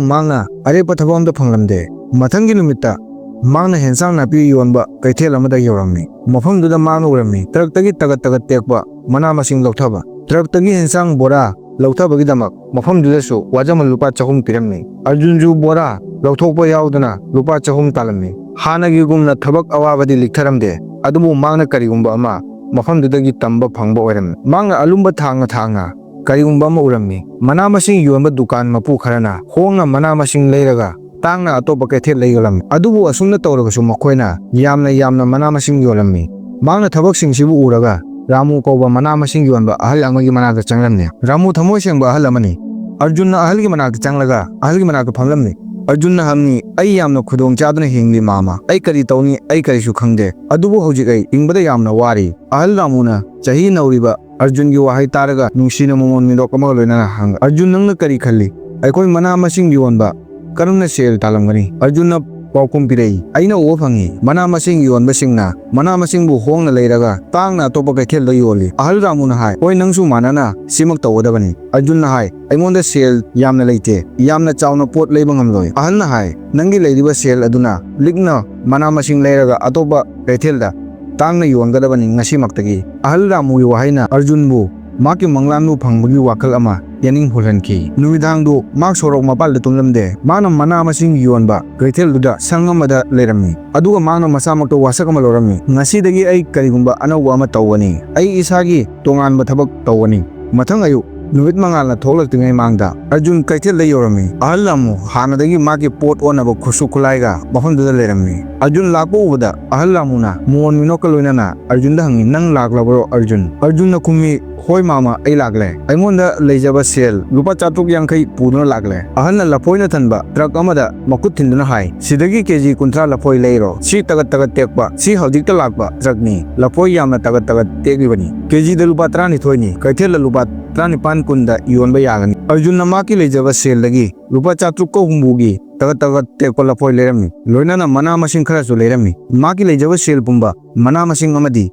ꯃꯍꯥꯛꯅ ꯑꯔꯦꯞꯄ ꯊꯕꯛ ꯑꯝꯇ ꯐꯪꯂꯝꯗꯦ꯫ ꯃꯊꯪꯒꯤ ꯅꯨꯃꯤꯠꯇ ꯃꯍꯥꯛꯅ ꯍꯦꯟꯁꯥꯡ ꯅꯥꯄꯤ ꯌꯣꯟꯕ ꯀꯩꯊꯦꯜ ꯑꯃꯗ ꯌꯧꯔꯝꯃꯤ꯫ ꯃꯐꯝꯗꯨꯗ ꯃꯍꯥꯛꯅ ꯎꯔꯝꯃꯤ, ꯇ꯭ꯔꯛꯇꯒꯤ ꯇꯒꯠ ꯇꯒꯠ ꯇꯦꯛꯄ ꯃꯅꯥ ꯃꯁꯤꯡ ꯂꯧꯊꯕ꯫ ꯇ꯭ꯔꯛꯇꯒꯤ ꯍꯦꯟꯁꯥꯡ ꯕꯣꯔꯥ ꯂꯧꯊꯕꯒꯤꯗꯃꯛ ꯃꯐꯝꯗꯨꯗꯁꯨ ꯋꯥꯖꯃꯟ ꯂꯨꯄꯥ ꯆꯍꯨꯝ ꯄꯤꯔꯝꯃꯤ꯫ ꯑꯔꯖꯨꯟꯁꯨ ꯕꯣꯔꯥ ꯂꯧꯊꯣꯛꯄ ꯌꯥꯎꯗꯅ ꯂꯨꯄꯥ ꯆꯍꯨꯝ ꯇꯥꯜꯂꯝꯃꯤ꯫ ꯍꯥꯟꯅꯒꯤꯒꯨꯝꯅ ꯊꯕꯛ ꯑꯋꯥꯕꯗꯤ ꯂꯤꯛꯊꯔꯝꯗꯦ, ꯑꯗꯨꯕꯨ ꯃꯍꯥꯛꯅ ꯀꯔꯤꯒꯨꯝꯕ ꯑꯃ ꯃꯐꯝꯗꯨꯗꯒꯤ ꯇꯝꯕ ꯐꯪꯕ ꯑꯣꯏꯔꯝꯃꯤ꯫ ꯃꯍꯥꯛꯅ ꯑꯂꯨꯝꯕ ꯊꯥꯡꯅ ꯊꯥꯡꯅ ꯀꯔꯤꯒꯨꯝꯕ ꯑꯃ ꯎꯔꯝꯃꯤ꯫ ꯃꯅꯥ ꯃꯁꯤꯡ ꯌꯣꯟꯕ ꯗꯨꯀꯥꯟ ꯃꯄꯨ ꯈꯔꯅ ꯍꯣꯡꯅ ꯃꯅꯥ ꯃꯁꯤꯡ ꯂꯩꯔꯒ ꯇꯥꯡꯅ ꯑꯇꯣꯞꯄ ꯀꯩꯊꯦꯜꯗ ꯌꯣꯜꯂꯝꯃꯤ꯫ ꯑꯗꯨꯕꯨ ꯑꯁꯨꯝꯅ ꯇꯧꯔꯒꯁꯨ ꯃꯈꯣꯏꯅ ꯌꯥꯝꯅ ꯌꯥꯝꯅ ꯃꯅꯥ ꯃꯁꯤꯡ ꯌꯣꯜꯂꯝꯃꯤ꯫ ꯃꯍꯥꯛꯅ ꯊꯕꯛꯁꯤꯡꯁꯤꯕꯨ ꯎꯔꯒ ꯔꯥꯃꯨ ꯀꯧꯕ ꯃꯅꯥ ꯃꯁꯤꯡ ꯌꯣꯟꯕ ꯑꯍꯜ ꯑꯃꯒꯤ ꯃꯅꯥꯛꯇ ꯆꯪꯂꯝꯃꯤ꯫ ꯔꯥꯃꯨ ꯊꯃꯣꯏ ꯁꯦꯡꯕ ꯑꯍꯜ ꯑꯃꯅꯤ꯫ ꯑꯔꯖꯨꯟꯅ ꯑꯍꯜꯒꯤ ꯃꯅꯥꯛꯇ ꯆꯪꯂꯒ ꯑꯍꯜꯒꯤ ꯃꯅꯥꯛꯇ ꯐꯝꯂꯝꯃꯤ꯫ ꯑꯔꯖꯨꯟꯅ ꯍꯪꯉꯤ, "ꯑꯩ ꯌꯥꯝꯅ ꯈꯨꯗꯣꯡ ꯆꯥꯗꯅ ꯍꯤꯡꯂꯤ ꯃꯥꯃ꯫ ꯑꯩ ꯀꯔꯤ ꯇꯧꯅꯤ? ꯑꯩ ꯀꯔꯤꯁꯨ ꯈꯪꯗꯦ꯫ ꯑꯗꯨꯕꯨ ꯍꯧꯖꯤꯛ ꯑꯩ ꯍꯤꯡꯕꯗ ꯌꯥꯝꯅ ꯋꯥꯔꯤ꯫" ꯑꯍꯜ ꯔꯥꯃꯨꯅ ꯆꯍꯤ ꯅꯧꯔꯤꯕ ꯑꯔꯖꯨꯟꯒꯤ ꯋꯥꯍꯩ ꯇꯥꯔꯒ ꯅꯨꯡꯁꯤꯅ ꯃꯃꯣꯟ ꯃꯤꯅꯣꯛ ꯑꯃꯒ ꯂꯣꯏꯅꯅ ꯍꯪꯉꯤ, "ꯑꯔꯖꯨꯟ, ꯅꯪꯅ ꯀꯔꯤ ꯈꯜꯂꯤ? ꯑꯩꯈꯣꯏ ꯃꯅꯥ ꯃꯁꯤꯡ ꯌꯣꯟꯕ ꯀꯔꯝꯅ ꯁꯦꯜ ꯇꯥꯜꯂꯝꯒꯅꯤ?" ꯑꯔꯖꯨꯟꯅ ꯄꯥꯎꯈꯨꯝ ꯄꯤꯔꯛꯏ, "ꯑꯩꯅ ꯎꯕ ꯐꯪꯉꯤ, ꯃꯅꯥ ꯃꯁꯤꯡ ꯌꯣꯟꯕꯁꯤꯡꯅ ꯃꯅꯥ ꯃꯁꯤꯡꯕꯨ ꯍꯣꯡꯅ ꯂꯩꯔꯒ ꯇꯥꯡꯅ ꯑꯇꯣꯞꯄ ꯀꯩꯊꯦꯜꯗ ꯌꯣꯜꯂꯤ꯫" ꯑꯍꯜ ꯔꯥꯃꯨꯅ ꯍꯥꯏ, "ꯍꯣꯏ, ꯅꯪꯁꯨ ꯃꯥꯟꯅꯅ ꯁꯤꯃꯛ ꯇꯧꯒꯗꯕꯅꯤ꯫" ꯑꯔꯖꯨꯟꯅ ꯍꯥꯏ, "ꯑꯩꯉꯣꯟꯗ ꯁꯦꯜ ꯌꯥꯝꯅ ꯂꯩꯇꯦ, ꯌꯥꯝꯅ ꯆꯥꯎꯅ ꯄꯣꯠ ꯂꯩꯕ ꯉꯝꯂꯣꯏ꯫" ꯑꯍꯜꯅ ꯍꯥꯏ, "ꯅꯪꯒꯤ ꯂꯩꯔꯤꯕ ꯁꯦꯜ ꯑꯗꯨꯅ ꯂꯤꯛꯅ ꯃꯅꯥ ꯃꯁꯤꯡ ꯂꯩꯔꯒ ꯑꯇꯣꯞꯄ ꯀꯩꯊꯦꯜꯗ ꯇꯥꯡꯅ ꯌꯣꯟꯒꯗꯕꯅꯤ ꯉꯁꯤꯃꯛꯇꯒꯤ꯫" ꯑꯍꯜ ꯔꯥꯃꯨꯒꯤ ꯋꯥꯍꯩꯅ ꯑꯔꯖꯨꯟꯕꯨ ꯃꯍꯥꯛꯀꯤ ꯃꯪꯂꯥꯟꯕꯨ ꯐꯪꯕꯒꯤ ꯋꯥꯈꯜ ꯑꯃ ꯌꯥꯅꯤꯡ ꯍꯨꯜꯍꯟꯈꯤ꯫ ꯅꯨꯃꯤꯗꯥꯡꯗꯨ ꯃꯍꯥꯛ ꯁꯣꯔꯣꯛ ꯃꯄꯥꯜꯗ ꯇꯨꯝꯂꯝꯗꯦ꯫ ꯃꯍꯥꯛꯅ ꯃꯅꯥ ꯃꯁꯤꯡ ꯌꯣꯟꯕ ꯀꯩꯊꯦꯜꯗꯨꯗ ꯁꯪ ꯑꯃꯗ ꯂꯩꯔꯝꯃꯤ꯫ ꯑꯗꯨꯒ ꯃꯍꯥꯛꯅ ꯃꯁꯥꯃꯛꯇ ꯋꯥꯁꯛ ꯑꯃ ꯂꯧꯔꯝꯃꯤ, "ꯉꯁꯤꯗꯒꯤ ꯑꯩ ꯀꯔꯤꯒꯨꯝꯕ ꯑꯅꯧꯕ ꯑꯃ ꯇꯧꯒꯅꯤ꯫ ꯑꯩ ꯏꯁꯥꯒꯤ ꯇꯣꯉꯥꯟꯕ ꯊꯕꯛ ꯇꯧꯒꯅꯤ꯫" ꯃꯊꯪ ꯑꯌꯨꯛ ꯅꯨꯃꯤꯠ ꯃꯉꯥꯜꯅ ꯊꯣꯛꯂꯛꯇ꯭ꯔꯤꯉꯩ ꯃꯃꯥꯡꯗ ꯑꯔꯖꯨꯟ ꯀꯩꯊꯦꯜꯗ ꯌꯧꯔꯝꯃꯤ꯫ ꯑꯍꯜ ꯔꯥꯃꯨ ꯍꯥꯟꯅꯗꯒꯤ ꯃꯍꯥꯛꯀꯤ ꯄꯣꯠ ꯑꯣꯟꯅꯕ ꯈꯨꯠꯁꯨ ꯈꯨꯠꯂꯥꯏꯒ ꯃꯐꯝꯗꯨꯗ ꯂꯩꯔꯝꯃꯤ꯫ ꯑꯔꯖꯨꯟ ꯂꯥꯛꯄ ꯎꯕꯗ ꯑꯍꯜ ꯔꯥꯃꯨꯅ ꯃꯣꯍꯟ ꯃꯤꯅꯣꯛꯀ ꯂꯣꯏꯅꯅ ꯑꯔꯖꯨꯟꯗ ꯍꯪꯉꯤ, "ꯅꯪ ꯂꯥꯛꯂꯕ꯭ꯔꯣ, ꯑꯔꯖꯨꯟ?" ꯑꯔꯖꯨꯟꯅ ꯈꯨꯝꯃꯤ, "ꯍꯣꯏ ꯃꯥꯃ, ꯑꯩ ꯂꯥꯛꯂꯦ꯫ ꯑꯩꯉꯣꯟꯗ ꯂꯩꯖꯕ ꯁꯦꯜ ꯂꯨꯄꯥ ꯆꯥꯇ꯭ꯔꯨꯛ ꯌꯥꯡꯈꯩ ꯄꯨꯗꯨꯅ ꯂꯥꯛꯂꯦ꯫" ꯑꯍꯜꯅ ꯂꯐꯣꯏꯅ ꯊꯟꯕ ꯇ꯭ꯔꯛ ꯑꯃꯗ ꯃꯈꯨꯠ ꯊꯤꯟꯗꯨꯅ ꯍꯥꯏ, "ꯁꯤꯗꯒꯤ ꯀꯦꯖꯤ ꯀꯨꯟꯊ꯭ꯔꯥ ꯂꯐꯣꯏ ꯂꯩꯔꯣ꯫ ꯁꯤ ꯇꯒꯠ ꯇꯒꯠ ꯇꯦꯛꯄ, ꯁꯤ ꯍꯧꯖꯤꯛꯇ ꯂꯥꯛꯄ ꯇ꯭ꯔꯛꯅꯤ꯫ ꯂꯐꯣꯏ ꯌꯥꯝꯅ ꯇꯒꯠ ꯇꯒꯠ ꯇꯦꯛꯂꯤꯕꯅꯤ꯫ ꯀꯦꯖꯤꯗ ꯂꯨꯄꯥ ꯇꯔꯥꯅꯤꯊꯣꯏꯅꯤ꯫ ꯀꯩꯊꯦꯜꯗ ꯂꯨꯄꯥ ꯇꯔꯥꯅꯤꯄꯥꯟ ꯀꯨꯟꯗ ꯌꯣꯟꯕ ꯌꯥꯒꯅꯤ꯫" ꯑꯔꯖꯨꯟꯅ ꯃꯍꯥꯛꯀꯤ ꯂꯩꯖꯕ ꯁꯦꯜꯗꯒꯤ ꯂꯨꯄꯥ ꯆꯥꯇ꯭ꯔꯨꯛꯀ ꯍꯨꯝꯐꯨꯒꯤ ꯇꯒꯠ ꯇꯒꯠ ꯇꯦꯛꯄ ꯂꯐꯣꯏ ꯂꯩꯔꯝꯃꯤ꯫ ꯂꯣꯏꯅꯅ ꯃꯅꯥ ꯃꯁꯤꯡ ꯈꯔꯁꯨ ꯂꯩꯔꯝꯃꯤ꯫ ꯃꯍꯥꯛꯀꯤ ꯂꯩꯖꯕ ꯁꯦꯜ ꯄꯨꯝꯕ ꯃꯅꯥ ꯃꯁꯤꯡ ꯑꯃꯗꯤ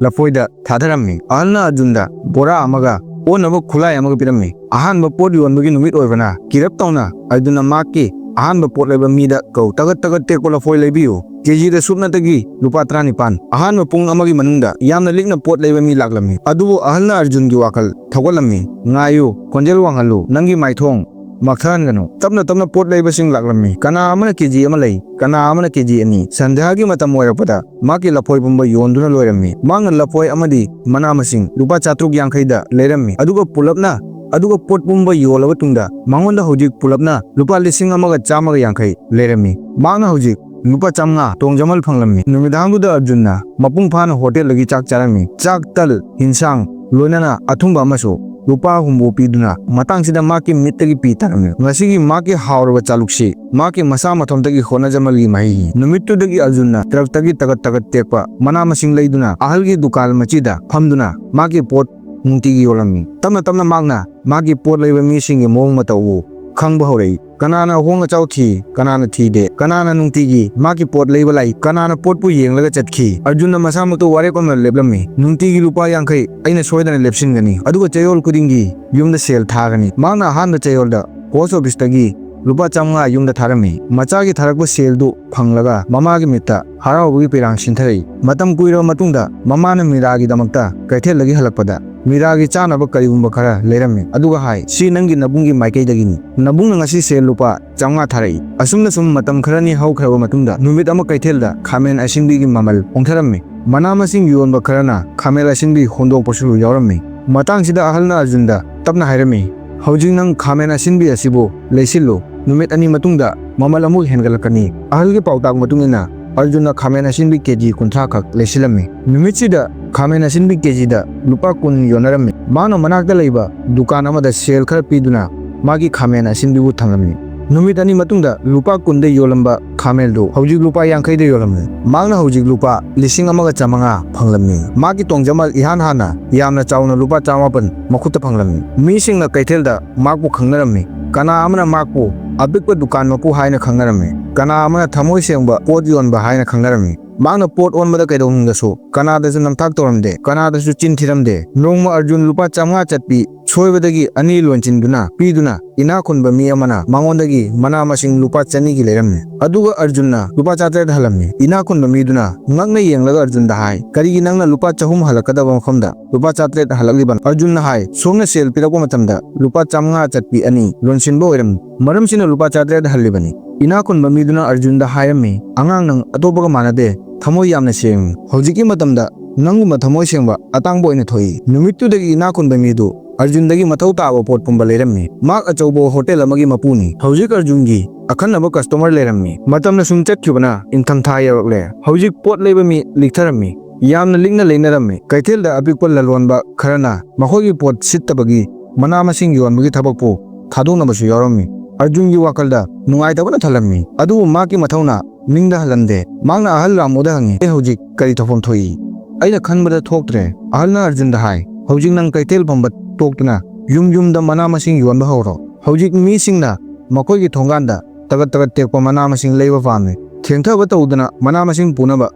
ꯂꯐꯣꯏꯗ ꯊꯥꯗꯔꯝꯃꯤ꯫ ꯑꯍꯜꯅ ꯑꯔꯖꯨꯟꯗ ꯕꯣꯔꯥ ꯑꯃꯒ ꯑꯣꯟꯅꯕ ꯈꯨꯠꯂꯥꯏ ꯑꯃꯒ ꯄꯤꯔꯝꯃꯤ꯫ ꯑꯍꯥꯟꯕ ꯄꯣꯠ ꯌꯣꯟꯕꯒꯤ ꯅꯨꯃꯤꯠ ꯑꯣꯏꯕꯅ ꯀꯤꯔꯞ ꯇꯧꯅ ꯑꯔꯖꯨꯟꯅ ꯃꯍꯥꯛꯀꯤ ꯑꯍꯥꯟꯕ ꯄꯣꯠ ꯂꯩꯕ ꯃꯤꯗ ꯀꯧ, "ꯇꯒꯠ ꯇꯒꯠ ꯇꯦꯛꯄ ꯂꯐꯣꯏ ꯂꯩꯕꯤꯌꯨ, ꯀꯦꯖꯤꯗ ꯁꯨꯞꯅꯇꯒꯤ ꯂꯨꯄꯥ ꯇꯔꯥꯅꯤꯄꯥꯟ"꯫ ꯑꯍꯥꯟꯕ ꯄꯨꯡ ꯑꯃꯒꯤ ꯃꯅꯨꯡꯗ ꯌꯥꯝꯅ ꯂꯤꯛꯅ ꯄꯣꯠ ꯂꯩꯕ ꯃꯤ ꯂꯥꯛꯂꯝꯃꯤ꯫ ꯑꯗꯨꯕꯨ ꯑꯍꯜꯅ ꯑꯔꯖꯨꯟꯒꯤ ꯋꯥꯈꯜ ꯊꯧꯒꯠꯂꯝꯃꯤ꯫ "ꯉꯥꯏꯌꯨ, ꯈꯣꯟꯖꯦꯜ ꯋꯥꯡꯍꯜꯂꯨ, ꯅꯪꯒꯤ ꯃꯥꯏꯊꯣꯡ ꯃꯛꯊꯍꯟꯒꯅꯨ꯫ ꯇꯞꯅ ꯇꯞꯅ ꯄꯣꯠ ꯂꯩꯕꯁꯤꯡ ꯂꯥꯛꯂꯝꯃꯤ꯫ ꯀꯅꯥ ꯑꯃꯅ ꯀꯦꯖꯤ ꯑꯃ ꯂꯩ, ꯀꯅꯥ ꯑꯃꯅ ꯀꯦꯖꯤ ꯑꯅꯤ꯫ ꯁꯟꯙ꯭ꯌꯥꯒꯤ ꯃꯇꯝ ꯑꯣꯏꯔꯛꯄꯗ ꯃꯍꯥꯛꯀꯤ ꯂꯐꯣꯏ ꯄꯨꯝꯕ ꯌꯣꯟꯗꯨꯅ ꯂꯣꯏꯔꯝꯃꯤ꯫ ꯃꯍꯥꯛꯅ ꯂꯐꯣꯏ ꯑꯃꯗꯤ ꯃꯅꯥ ꯃꯁꯤꯡ ꯂꯨꯄꯥ ꯆꯥꯇ꯭ꯔꯨꯛ ꯌꯥꯡꯈꯩꯗ ꯂꯩꯔꯝꯃꯤ꯫ ꯑꯗꯨꯒ ꯄꯨꯂꯞꯅ, ꯑꯗꯨꯒ ꯄꯣꯠ ꯄꯨꯝꯕ ꯌꯣꯜꯂꯕ ꯇꯨꯡꯗ ꯃꯉꯣꯟꯗ ꯍꯧꯖꯤꯛ ꯄꯨꯂꯞꯅ ꯂꯨꯄꯥ ꯂꯤꯁꯤꯡ ꯑꯃꯒ ꯆꯥꯝꯃꯒ ꯌꯥꯡꯈꯩ ꯂꯩꯔꯝꯃꯤ꯫ ꯃꯍꯥꯛꯅ ꯍꯧꯖꯤꯛ ꯂꯨꯄꯥ ꯆꯥꯝꯃꯉꯥ ꯇꯣꯡꯖꯃꯜ ꯐꯪꯂꯝꯃꯤ꯫ ꯅꯨꯃꯤꯗꯥꯡꯗꯨꯗ ꯑꯔꯖꯨꯟꯅ ꯃꯄꯨꯡ ꯐꯥꯅ ꯍꯣꯇꯦꯜꯗꯒꯤ ꯆꯥꯛ ꯆꯥꯔꯝꯃꯤ꯫ ꯆꯥꯛ, ꯇꯜ, ꯍꯤꯟꯁꯥꯡ, ꯂꯣꯏꯅꯅ ꯑꯊꯨꯝꯕ ꯑꯃꯁꯨ ꯂꯨꯄꯥ ꯍꯨꯝꯐꯨ ꯄꯤꯗꯨꯅ, ꯃꯇꯥꯡꯁꯤꯗ ꯃꯍꯥꯛꯀꯤ ꯃꯤꯠꯇꯒꯤ ꯄꯤ ꯇꯥꯔꯝꯃꯤ꯫ ꯉꯁꯤꯒꯤ ꯃꯍꯥꯛꯀꯤ ꯍꯥꯎꯔꯕ ꯆꯥꯂꯨꯛꯁꯤ ꯃꯍꯥꯛꯀꯤ ꯃꯁꯥ ꯃꯊꯣꯝꯇꯒꯤ ꯍꯣꯠꯅꯖꯃꯜꯒꯤ ꯃꯍꯩꯅꯤ꯫ ꯅꯨꯃꯤꯠꯇꯨꯗꯒꯤ ꯑꯔꯖꯨꯟꯅ ꯇ꯭ꯔꯛꯇꯒꯤ ꯇꯒꯠ ꯇꯒꯠ ꯇꯦꯛꯄ ꯃꯅꯥ ꯃꯁꯤꯡ ꯂꯩꯗꯨꯅ ꯑꯍꯜꯒꯤ ꯗꯨꯀꯥꯟ ꯃꯆꯤꯗ ꯐꯝꯗꯨꯅ ꯃꯍꯥꯛꯀꯤ ꯄꯣꯠ ꯅꯨꯡꯇꯤꯒꯤ ꯌꯣꯜꯂꯝꯃꯤ꯫ ꯇꯞꯅ ꯇꯞꯅ ꯃꯍꯥꯛꯅ ꯃꯍꯥꯛꯀꯤ ꯄꯣꯠ ꯂꯩꯕ ꯃꯤꯁꯤꯡꯒꯤ ꯃꯑꯣꯡ ꯃꯇꯧ ꯎ ꯈꯪꯕ ꯍꯧꯔꯛꯏ꯫ ꯀꯅꯥꯅ ꯑꯍꯣꯡ ꯑꯆꯥꯎ ꯊꯤ, ꯀꯅꯥꯅ ꯊꯤꯗꯦ, ꯀꯅꯥꯅ ꯅꯨꯡꯇꯤꯒꯤ ꯃꯍꯥꯛꯀꯤ ꯄꯣꯠ ꯂꯩꯕ ꯂꯥꯛꯏ, ꯀꯅꯥꯅ ꯄꯣꯠꯄꯨ ꯌꯦꯡꯂꯒ ꯆꯠꯈꯤ꯫ ꯑꯔꯖꯨꯟꯅ ꯃꯁꯥꯃꯛꯇ ꯋꯥꯔꯦꯞ ꯑꯃ ꯂꯦꯞꯂꯝꯃꯤ꯫ "ꯅꯨꯡꯇꯤꯒꯤ ꯂꯨꯄꯥ ꯌꯥꯡꯈꯩ ꯑꯩꯅ ꯁꯣꯏꯗꯅ ꯂꯦꯞꯁꯤꯟꯒꯅꯤ, ꯑꯗꯨꯒ ꯆꯌꯣꯜ ꯈꯨꯗꯤꯡꯒꯤ ꯌꯨꯝꯗ ꯁꯦꯜ ꯊꯥꯒꯅꯤ"꯫ ꯃꯍꯥꯛꯅ ꯑꯍꯥꯟꯕ ꯆꯌꯣꯜꯗ ꯄꯣꯁ ꯑꯣꯐꯤꯁꯇꯒꯤ ꯂꯨꯄꯥ ꯆꯥꯝꯃꯉꯥ ꯌꯨꯝꯗ ꯊꯥꯔꯝꯃꯤ꯫ ꯃꯆꯥꯒꯤ ꯊꯥꯔꯛꯄ ꯁꯦꯜꯗꯨ ꯐꯪꯂꯒ ꯃꯃꯥꯒꯤ ꯃꯤꯠꯇ ꯍꯔꯥꯎꯕꯒꯤ ꯄꯤꯔꯥꯡ ꯁꯤꯟꯊꯔꯛꯏ꯫ ꯃꯇꯝ ꯀꯨꯏꯔꯕ ꯃꯇꯨꯡꯗ ꯃꯃꯥꯅ ꯃꯤꯔꯥꯒꯤꯗꯃꯛꯇ ꯀꯩꯊꯦꯜꯗꯒꯤ ꯍꯜꯂꯛꯄꯗ ꯃꯤꯔꯥꯒꯤ ꯆꯥꯅꯕ ꯀꯔꯤꯒꯨꯝꯕ ꯈꯔ ꯂꯩꯔꯝꯃꯤ, ꯑꯗꯨꯒ ꯍꯥꯏ, "ꯁꯤ ꯅꯪꯒꯤ ꯅꯕꯨꯡꯒꯤ ꯃꯥꯏꯀꯩꯗꯒꯤꯅꯤ꯫ ꯅꯕꯨꯡꯅ ꯉꯁꯤ ꯁꯦꯜ ꯂꯨꯄꯥ ꯆꯥꯝꯃꯉꯥ ꯊꯥꯔꯛꯏ"꯫ ꯑꯁꯨꯝꯅ ꯁꯨꯝ ꯃꯇꯝ ꯈꯔꯅꯤ ꯍꯧꯈ꯭ꯔꯕ ꯃꯇꯨꯡꯗ ꯅꯨꯃꯤꯠ ꯑꯃ ꯀꯩꯊꯦꯜꯗ ꯈꯥꯃꯦꯟ ꯑꯁꯤꯟꯕꯤꯒꯤ ꯃꯃꯜ ꯍꯣꯡꯊꯔꯝꯃꯤ꯫ ꯃꯅꯥ ꯃꯁꯤꯡ ꯌꯣꯟꯕ ꯈꯔꯅ ꯈꯥꯃꯦꯟ ꯑꯁꯤꯟꯕꯤ ꯍꯣꯡꯗꯣꯛꯄꯁꯨ ꯌꯥꯎꯔꯝꯃꯤ꯫ ꯃꯇꯥꯡꯁꯤꯗ ꯑꯍꯜꯅ ꯑꯔꯖꯨꯟꯗ ꯇꯞꯅ ꯍꯥꯏꯔꯝꯃꯤ, "ꯍꯧꯖꯤꯛ ꯅꯪ ꯈꯥꯃꯦꯟ ꯑꯁꯤꯟꯕꯤ ꯑꯁꯤꯕꯨ ꯂꯩꯁꯤꯜꯂꯨ꯫ ꯅꯨꯃꯤꯠ ꯑꯅꯤ ꯃꯇꯨꯡꯗ ꯃꯃꯜ ꯑꯃꯨꯛ ꯍꯦꯟꯒꯠꯂꯛꯀꯅꯤ"꯫ ꯑꯍꯜꯒꯤ ꯄꯥꯎꯇꯥꯛ ꯃꯇꯨꯡ ꯏꯟꯅ ꯑꯔꯖꯨꯟꯅ ꯈꯥꯃꯦꯟ ꯑꯁꯤꯟꯕꯤ ꯀꯦꯖꯤ ꯀꯨꯟꯊ꯭ꯔꯥ ꯈꯛ ꯂꯩꯁꯤꯜꯂꯝꯃꯤ꯫ ꯅꯨꯃꯤꯠꯁꯤꯗ ꯈꯥꯃꯦꯟ ꯑꯁꯤꯟꯕꯤ ꯀꯦꯖꯤꯗ ꯂꯨꯄꯥ ꯀꯨꯟ ꯌꯣꯟꯅꯔꯝꯃꯤ꯫ ꯃꯍꯥꯛꯅ ꯃꯅꯥꯛꯇ ꯂꯩꯕ ꯗꯨꯀꯥꯟ ꯑꯃꯗ ꯁꯦꯜ ꯈꯔ ꯄꯤꯗꯨꯅ ꯃꯥꯒꯤ ꯈꯥꯃꯦꯟ ꯑꯁꯤꯟꯕꯤꯕꯨ ꯊꯝꯂꯝꯃꯤ꯫ ꯅꯨꯃꯤꯠ ꯑꯅꯤ ꯃꯇꯨꯡꯗ ꯂꯨꯄꯥ ꯀꯨꯟꯗ ꯌꯣꯜꯂꯝꯕ ꯈꯥꯃꯦꯟꯗꯨ ꯍꯧꯖꯤꯛ ꯂꯨꯄꯥ ꯌꯥꯡꯈꯩꯗ ꯌꯣꯜꯂꯝꯃꯤ꯫ ꯃꯍꯥꯛꯅ ꯍꯧꯖꯤꯛ ꯂꯨꯄꯥ ꯂꯤꯁꯤꯡ ꯑꯃꯒ ꯆꯥꯝꯃꯉꯥ ꯐꯪꯂꯝꯃꯤ꯫ ꯃꯍꯥꯛꯀꯤ ꯇꯣꯡꯖꯃꯜ ꯏꯍꯥꯟ ꯍꯥꯟꯅ ꯌꯥꯝꯅ ꯆꯥꯎꯅ ꯂꯨꯄꯥ ꯆꯥꯃꯥꯄꯟ ꯃꯈꯨꯠꯇ ꯐꯪꯂꯝꯃꯤ꯫ ꯃꯤꯁꯤꯡꯅ ꯀꯩꯊꯦꯜꯗ ꯃꯍꯥꯛꯄꯨ ꯈꯪꯅꯔꯝꯃꯤ꯫ ꯀꯅꯥ ꯑꯃꯅ ꯃꯍꯥꯛꯄꯨ ꯑꯄꯤꯛꯄ ꯗꯨꯀꯥꯟ ꯃꯄꯨ ꯍꯥꯏꯅ ꯈꯪꯅꯔꯝꯃꯤ, ꯀꯅꯥ ꯑꯃꯅ ꯊꯃꯣꯏ ꯁꯦꯡꯕ ꯄꯣꯠ ꯌꯣꯟꯕ ꯍꯥꯏꯅ ꯈꯪꯅꯔꯝꯃꯤ꯫ ꯃꯍꯥꯛꯅ ꯄꯣꯠ ꯑꯣꯟꯕꯗ ꯀꯩꯗꯧꯅꯨꯡꯗꯁꯨ ꯀꯅꯥꯗꯁꯨ ꯅꯝꯊꯥꯛ ꯇꯧꯔꯝꯗꯦ, ꯀꯅꯥꯗꯁꯨ ꯆꯤꯟ ꯊꯤꯔꯝꯗꯦ꯫ ꯅꯣꯡꯃ ꯑꯔꯖꯨꯟ ꯂꯨꯄꯥ ꯆꯥꯝꯃꯉꯥ ꯆꯠꯄꯤ ꯁꯣꯏꯕꯗꯒꯤ ꯑꯅꯤ ꯂꯣꯟꯁꯤꯟꯗꯨꯅ ꯄꯤꯗꯨꯅ ꯏꯅꯥꯛ ꯈꯨꯟꯕ ꯃꯤ ꯑꯃꯅ ꯃꯉꯣꯟꯗꯒꯤ ꯃꯅꯥ ꯃꯁꯤꯡ ꯂꯨꯄꯥ ꯆꯅꯤꯒꯤ ꯂꯩꯔꯝꯃꯤ꯫ ꯑꯗꯨꯒ ꯑꯔꯖꯨꯟꯅ ꯂꯨꯄꯥ ꯆꯥꯇꯔꯦꯠ ꯍꯜꯂꯝꯃꯤ꯫ ꯏꯅꯥꯛ ꯈꯨꯟꯕ ꯃꯤꯗꯨꯅ ꯉꯛꯅ ꯌꯦꯡꯂꯒ ꯑꯔꯖꯨꯟꯗ ꯍꯥꯏ, "ꯀꯔꯤꯒꯤ ꯅꯪꯅ ꯂꯨꯄꯥ ꯆꯍꯨꯝ ꯍꯜꯂꯛꯀꯗꯕ ꯃꯐꯝꯗ ꯂꯨꯄꯥ ꯆꯥꯇꯔꯦꯠ ꯍꯜꯂꯛꯂꯤꯕꯅꯣ?" ꯑꯔꯖꯨꯟꯅ ꯍꯥꯏ, "ꯁꯣꯝꯅ ꯁꯦꯜ ꯄꯤꯔꯛꯄ ꯃꯇꯝꯗ ꯂꯨꯄꯥ ꯆꯥꯝꯃꯉꯥ ꯆꯠꯄꯤ ꯑꯅꯤ ꯂꯣꯟꯁꯤꯟꯕ ꯑꯣꯏꯔꯝꯃꯤ, ꯃꯔꯝꯁꯤꯅ ꯂꯨꯄꯥ ꯆꯥꯇꯔꯦꯠ ꯍꯜꯂꯤꯕꯅꯤ꯫" ꯏꯅꯥꯛ ꯈꯨꯟꯕ ꯃꯤꯗꯨꯅ ꯑꯔꯖꯨꯟꯗ ꯍꯥꯏꯔꯝꯃꯤ, "ꯑꯉꯥꯡ, ꯅꯪ ꯑꯇꯣꯞꯄꯒ ꯃꯥꯟꯅꯗꯦ, ꯊꯃꯣꯏ ꯌꯥꯝꯅ ꯁꯦꯡꯉꯤ꯫ ꯍꯧꯖꯤꯛꯀꯤ ꯃꯇꯝꯗ ꯅꯪꯒꯨꯝꯕ ꯊꯃꯣꯏ ꯁꯦꯡꯕ ꯑꯇꯥꯡꯕ ꯑꯣꯏꯅ ꯊꯣꯛꯏ꯫" ꯅꯨꯃꯤꯠꯇꯨꯗꯒꯤ ꯏꯅꯥꯛ ꯈꯨꯟꯕ ꯃꯤꯗꯨ ꯑꯔꯖꯨꯟꯗꯒꯤ ꯃꯊꯧ ꯇꯥꯕ ꯄꯣꯠ ꯄꯨꯝꯕ ꯂꯩꯔꯝꯃꯤ꯫ ꯃꯍꯥꯛ ꯑꯆꯧꯕ ꯍꯣꯇꯦꯜ ꯑꯃꯒꯤ ꯃꯄꯨꯅꯤ꯫ ꯍꯧꯖꯤꯛ ꯑꯔꯖꯨꯟꯒꯤ ꯑꯈꯟꯅꯕ ꯀꯁꯇꯃꯔ ꯂꯩꯔꯝꯃꯤ꯫ ꯃꯇꯝꯅ ꯁꯨꯝ ꯆꯠꯈꯤꯕꯅ ꯏꯪꯊꯝꯊꯥ ꯌꯧꯔꯛꯂꯦ꯫ ꯍꯧꯖꯤꯛ ꯄꯣꯠ ꯂꯩꯕ ꯃꯤ ꯂꯤꯛꯊꯔꯝꯃꯤ꯫ ꯌꯥꯝꯅ ꯂꯤꯛꯅ ꯂꯩꯅꯔꯝꯃꯤ꯫ ꯀꯩꯊꯦꯜꯗ ꯑꯄꯤꯛꯄ ꯂꯂꯣꯟꯕ ꯈꯔꯅ ꯃꯈꯣꯏꯒꯤ ꯄꯣꯠ ꯁꯤꯠꯇꯕꯒꯤ ꯃꯅꯥ ꯃꯁꯤꯡ ꯌꯣꯟꯕꯒꯤ ꯊꯕꯛꯄꯨ ꯊꯥꯗꯣꯛꯅꯕꯁꯨ ꯌꯥꯎꯔꯝꯃꯤ꯫ ꯑꯔꯖꯨꯟꯒꯤ ꯋꯥꯈꯜꯗ ꯅꯨꯡꯉꯥꯏꯇꯕꯅ ꯊꯜꯂꯝꯃꯤ꯫ ꯑꯗꯨꯕꯨ ꯃꯍꯥꯛꯀꯤ ꯃꯊꯧꯅ ꯅꯤꯡꯗ ꯍꯜꯂꯝꯗꯦ꯫ ꯃꯍꯥꯛꯅ ꯑꯍꯜ ꯔꯥꯃꯨꯗ ꯍꯪꯉꯤ, "ꯑꯩ ꯍꯧꯖꯤꯛ ꯀꯔꯤ ꯊꯧꯐꯝ ꯊꯣꯛꯏ? ꯑꯩꯅ ꯈꯟꯕꯗ ꯊꯣꯛꯇ꯭ꯔꯦ꯫" ꯑꯍꯜꯅ ꯑꯔꯖꯨꯟꯗ ꯍꯥꯏ, "ꯍꯧꯖꯤꯛ ꯅꯪ ꯀꯩꯊꯦꯜ ꯐꯝꯕ ꯇꯣꯛꯇꯨꯅ ꯌꯨꯝ ꯌꯨꯝꯗ ꯃꯅꯥ ꯃꯁꯤꯡ ꯌꯣꯟꯕ ꯍꯧꯔꯣ꯫ ꯍꯧꯖꯤꯛ ꯃꯤꯁꯤꯡꯅ ꯃꯈꯣꯏꯒꯤ ꯊꯣꯡꯒꯥꯟꯗ ꯇꯒꯠ ꯇꯒꯠ ꯇꯦꯛꯄ ꯃꯅꯥ ꯃꯁꯤꯡ ꯂꯩꯕ ꯄꯥꯝꯃꯤ꯫" ꯊꯦꯡꯊꯕ ꯇꯧꯗꯅ ꯃꯅꯥ ꯃꯁꯤꯡ ꯄꯨꯅꯕ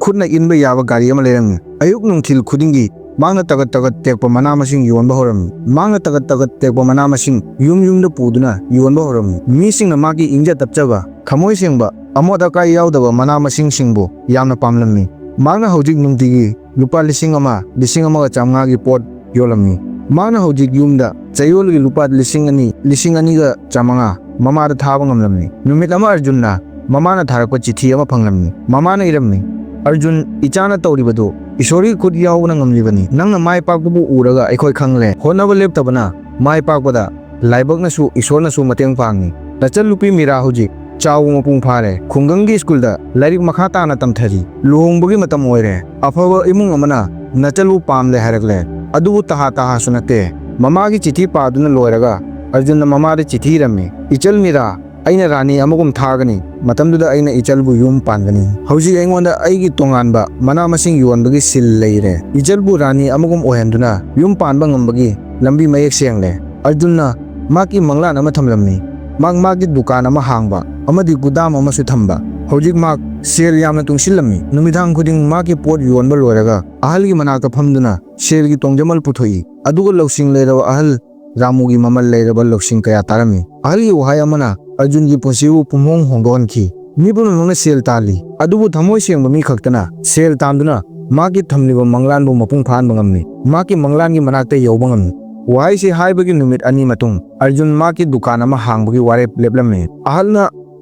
ꯈꯨꯠꯅ ꯏꯟꯕ ꯌꯥꯕ ꯒꯥꯔꯤ ꯑꯃ ꯂꯩꯔꯝꯃꯤ꯫ ꯑꯌꯨꯛ ꯅꯨꯡꯊꯤꯜ ꯈꯨꯗꯤꯡꯒꯤ ꯃꯍꯥꯛꯅ ꯇꯒꯠ ꯇꯒꯠ ꯇꯦꯛꯄ ꯃꯅꯥ ꯃꯁꯤꯡ ꯌꯣꯟꯕ ꯍꯧꯔꯝꯃꯤ꯫ ꯃꯍꯥꯛꯅ ꯇꯒꯠ ꯇꯒꯠ ꯇꯦꯛꯄ ꯃꯅꯥ ꯃꯁꯤꯡ ꯌꯨꯝ ꯌꯨꯝꯗ ꯄꯨꯗꯨꯅ ꯌꯣꯟꯕ ꯍꯧꯔꯝꯃꯤ꯫ ꯃꯤꯁꯤꯡꯅ ꯃꯍꯥꯛꯀꯤ ꯏꯪꯖ ꯇꯞꯆꯕ, ꯊꯃꯣꯏ ꯁꯦꯡꯕ, ꯑꯃꯣꯠ ꯑꯀꯥꯏ ꯌꯥꯎꯗꯕ ꯃꯅꯥ ꯃꯁꯤꯡꯁꯤꯡꯕꯨ ꯌꯥꯝꯅ ꯄꯥꯝꯂꯝꯃꯤ꯫ ꯃꯍꯥꯛꯅ ꯍꯧꯖꯤꯛ ꯅꯨꯡꯇꯤꯒꯤ ꯂꯨꯄꯥ ꯂꯤꯁꯤꯡ ꯑꯃ, ꯂꯤꯁꯤꯡ ꯑꯃꯒ ꯆꯥꯝꯃꯉꯥꯒꯤ ꯄꯣꯠ ꯌꯣꯜꯂꯝꯃꯤ꯫ ꯃꯍꯥꯛꯅ ꯍꯧꯖꯤꯛ ꯌꯨꯝꯗ ꯆꯌꯣꯜꯒꯤ ꯂꯨꯄꯥ ꯂꯤꯁꯤꯡ ꯑꯅꯤ, ꯂꯤꯁꯤꯡ ꯑꯅꯤꯒ ꯆꯥꯝꯃꯉꯥ ꯃꯃꯥꯗ ꯊꯥꯕ ꯉꯝꯂꯝꯃꯤ꯫ ꯅꯨꯃꯤꯠ ꯑꯃ ꯑꯔꯖꯨꯟꯅ ꯃꯃꯥꯅ ꯊꯥꯔꯛꯄ ꯆꯤꯊꯤ ꯑꯃ ꯐꯪꯂꯝꯃꯤ꯫ ꯃꯃꯥꯅ ꯏꯔꯝꯃꯤ, "ꯑꯔꯖꯨꯟ, ꯏꯆꯥꯅ ꯇꯧꯔꯤꯕꯗꯨ ꯏꯁꯣꯔꯒꯤ ꯈꯨꯠ ꯌꯥꯎꯕꯅ ꯉꯝꯂꯤꯕꯅꯤ꯫ ꯅꯪꯅ ꯃꯥꯏ ꯄꯥꯛꯄꯕꯨ ꯎꯔꯒ ꯑꯩꯈꯣꯏ ꯈꯪꯂꯦ꯫ ꯍꯣꯠꯅꯕ ꯂꯦꯞꯇꯕꯅ ꯃꯥꯏ ꯄꯥꯛꯄꯗ ꯂꯥꯏꯕꯛꯅꯁꯨ ꯏꯁꯣꯔꯅꯁꯨ ꯃꯇꯦꯡ ꯄꯥꯡꯉꯤ꯫ ꯅꯆꯜꯅꯨꯄꯤ ꯃꯤꯔꯥ ꯍꯧꯖꯤꯛ ꯆꯥꯎꯕ ꯃꯄꯨꯡ ꯐꯥꯔꯦ꯫ ꯈꯨꯡꯒꯪꯒꯤ ꯁ꯭ꯀꯨꯜꯗ ꯂꯥꯏꯔꯤꯛ ꯃꯈꯥ ꯇꯥꯅ ꯇꯝꯊꯔꯤ꯫ ꯂꯨꯍꯣꯡꯕꯒꯤ ꯃꯇꯝ ꯑꯣꯏꯔꯦ꯫ ꯑꯐꯕ ꯏꯃꯨꯡ ꯑꯃꯅ ꯅꯆꯜꯕꯨ ꯄꯥꯝꯂꯦ ꯍꯥꯏꯔꯛꯂꯦ꯫ ꯑꯗꯨꯕꯨ ꯇꯍꯥ ꯇꯍꯥꯁꯨ ꯅꯠꯇꯦ꯫" ꯃꯃꯥꯒꯤ ꯆꯤꯊꯤ ꯄꯥꯗꯨꯅ ꯂꯣꯏꯔꯒ ꯑꯔꯖꯨꯟꯅ ꯃꯃꯥꯗ ꯆꯤꯊꯤ ꯏꯔꯝꯃꯤ, "ꯏꯆꯜ ꯃꯤꯔꯥ, ꯑꯩꯅ ꯔꯥꯅꯤ ꯑꯃꯒꯨꯝ ꯊꯥꯒꯅꯤ꯫ ꯃꯇꯝꯗꯨꯗ ꯑꯩꯅ ꯏꯆꯜꯕꯨ ꯌꯨꯝ ꯄꯥꯟꯒꯅꯤ꯫ ꯍꯧꯖꯤꯛ ꯑꯩꯉꯣꯟꯗ ꯑꯩꯒꯤ ꯇꯣꯉꯥꯟꯕ ꯃꯅꯥ ꯃꯁꯤꯡ ꯌꯣꯟꯕꯒꯤ ꯁꯤꯜ ꯂꯩꯔꯦ꯫ ꯏꯆꯜꯕꯨ ꯔꯥꯅꯤ ꯑꯃꯒꯨꯝ ꯑꯣꯏꯍꯟꯗꯨꯅ ꯌꯨꯝ ꯄꯥꯟꯕ ꯉꯝꯕꯒꯤ ꯂꯝꯕꯤ ꯃꯌꯦꯛ ꯁꯦꯡꯂꯦ꯫" ꯑꯔꯖꯨꯟꯅ ꯃꯍꯥꯛꯀꯤ ꯃꯪꯂꯥꯟ ꯑꯃ ꯊꯝꯂꯝꯃꯤ꯫ ꯃꯍꯥꯛ ꯃꯍꯥꯛꯀꯤ ꯗꯨꯀꯥꯟ ꯑꯃ ꯍꯥꯡꯕ ꯑꯃꯗꯤ ꯒꯨꯗꯥꯝ ꯑꯃꯁꯨ ꯊꯝꯕ꯫ ꯍꯧꯖꯤꯛ ꯃꯍꯥꯛ ꯁꯦꯜ ꯌꯥꯝꯅ ꯇꯨꯡꯁꯤꯜꯂꯝꯃꯤ꯫ ꯅꯨꯃꯤꯗꯥꯡ ꯈꯨꯗꯤꯡ ꯃꯍꯥꯛꯀꯤ ꯄꯣꯠ ꯌꯣꯟꯕ ꯂꯣꯏꯔꯒ ꯑꯍꯜꯒꯤ ꯃꯅꯥꯛꯇ ꯐꯝꯗꯨꯅ ꯁꯦꯜꯒꯤ ꯇꯣꯡꯖꯃꯜ ꯄꯨꯊꯣꯛꯏ꯫ ꯑꯗꯨꯒ ꯂꯧꯁꯤꯡ ꯂꯩꯔꯕ ꯑꯍꯜ ꯔꯥꯃꯨꯒꯤ ꯃꯃꯜ ꯂꯩꯔꯕ ꯂꯧꯁꯤꯡ ꯀꯌꯥ ꯇꯥꯔꯝꯃꯤ꯫ ꯑꯍꯜꯒꯤ ꯋꯥꯍꯩ ꯑꯃꯅ ꯑꯔꯖꯨꯟꯒꯤ ꯄꯨꯟꯁꯤꯕꯨ ꯄꯨꯝꯍꯣꯡ ꯍꯣꯡꯗꯣꯛꯍꯟꯈꯤ꯫ ꯃꯤ ꯄꯨꯝꯅꯃꯛꯅ ꯁꯦꯜ ꯇꯥꯜꯂꯤ, ꯑꯗꯨꯕꯨ ꯊꯃꯣꯏ ꯁꯦꯡꯕ ꯃꯤ ꯈꯛꯇꯅ ꯁꯦꯜ ꯇꯥꯟꯗꯨꯅ ꯃꯍꯥꯛꯀꯤ ꯊꯝꯂꯤꯕ ꯃꯪꯂꯥꯟꯕꯨ ꯃꯄꯨꯡ ꯐꯥꯍꯟꯕ ꯉꯝꯃꯤ꯫ ꯃꯍꯥꯛꯀꯤ ꯃꯪꯂꯥꯟꯒꯤ ꯃꯅꯥꯛꯇ ꯌꯧꯕ ꯉꯝꯃꯤ꯫ ꯋꯥꯍꯩꯁꯤ ꯍꯥꯏꯕꯒꯤ ꯅꯨꯃꯤꯠ ꯑꯅꯤ ꯃꯇꯨꯡ ꯑꯔꯖꯨꯟ ꯃꯍꯥꯛꯀꯤ ꯗꯨꯀꯥꯟ ꯑꯃ ꯍꯥꯡꯕꯒꯤ ꯋꯥꯔꯦꯞ ꯂꯦꯞꯂꯝꯃꯤ꯫ ꯑꯍꯜꯅ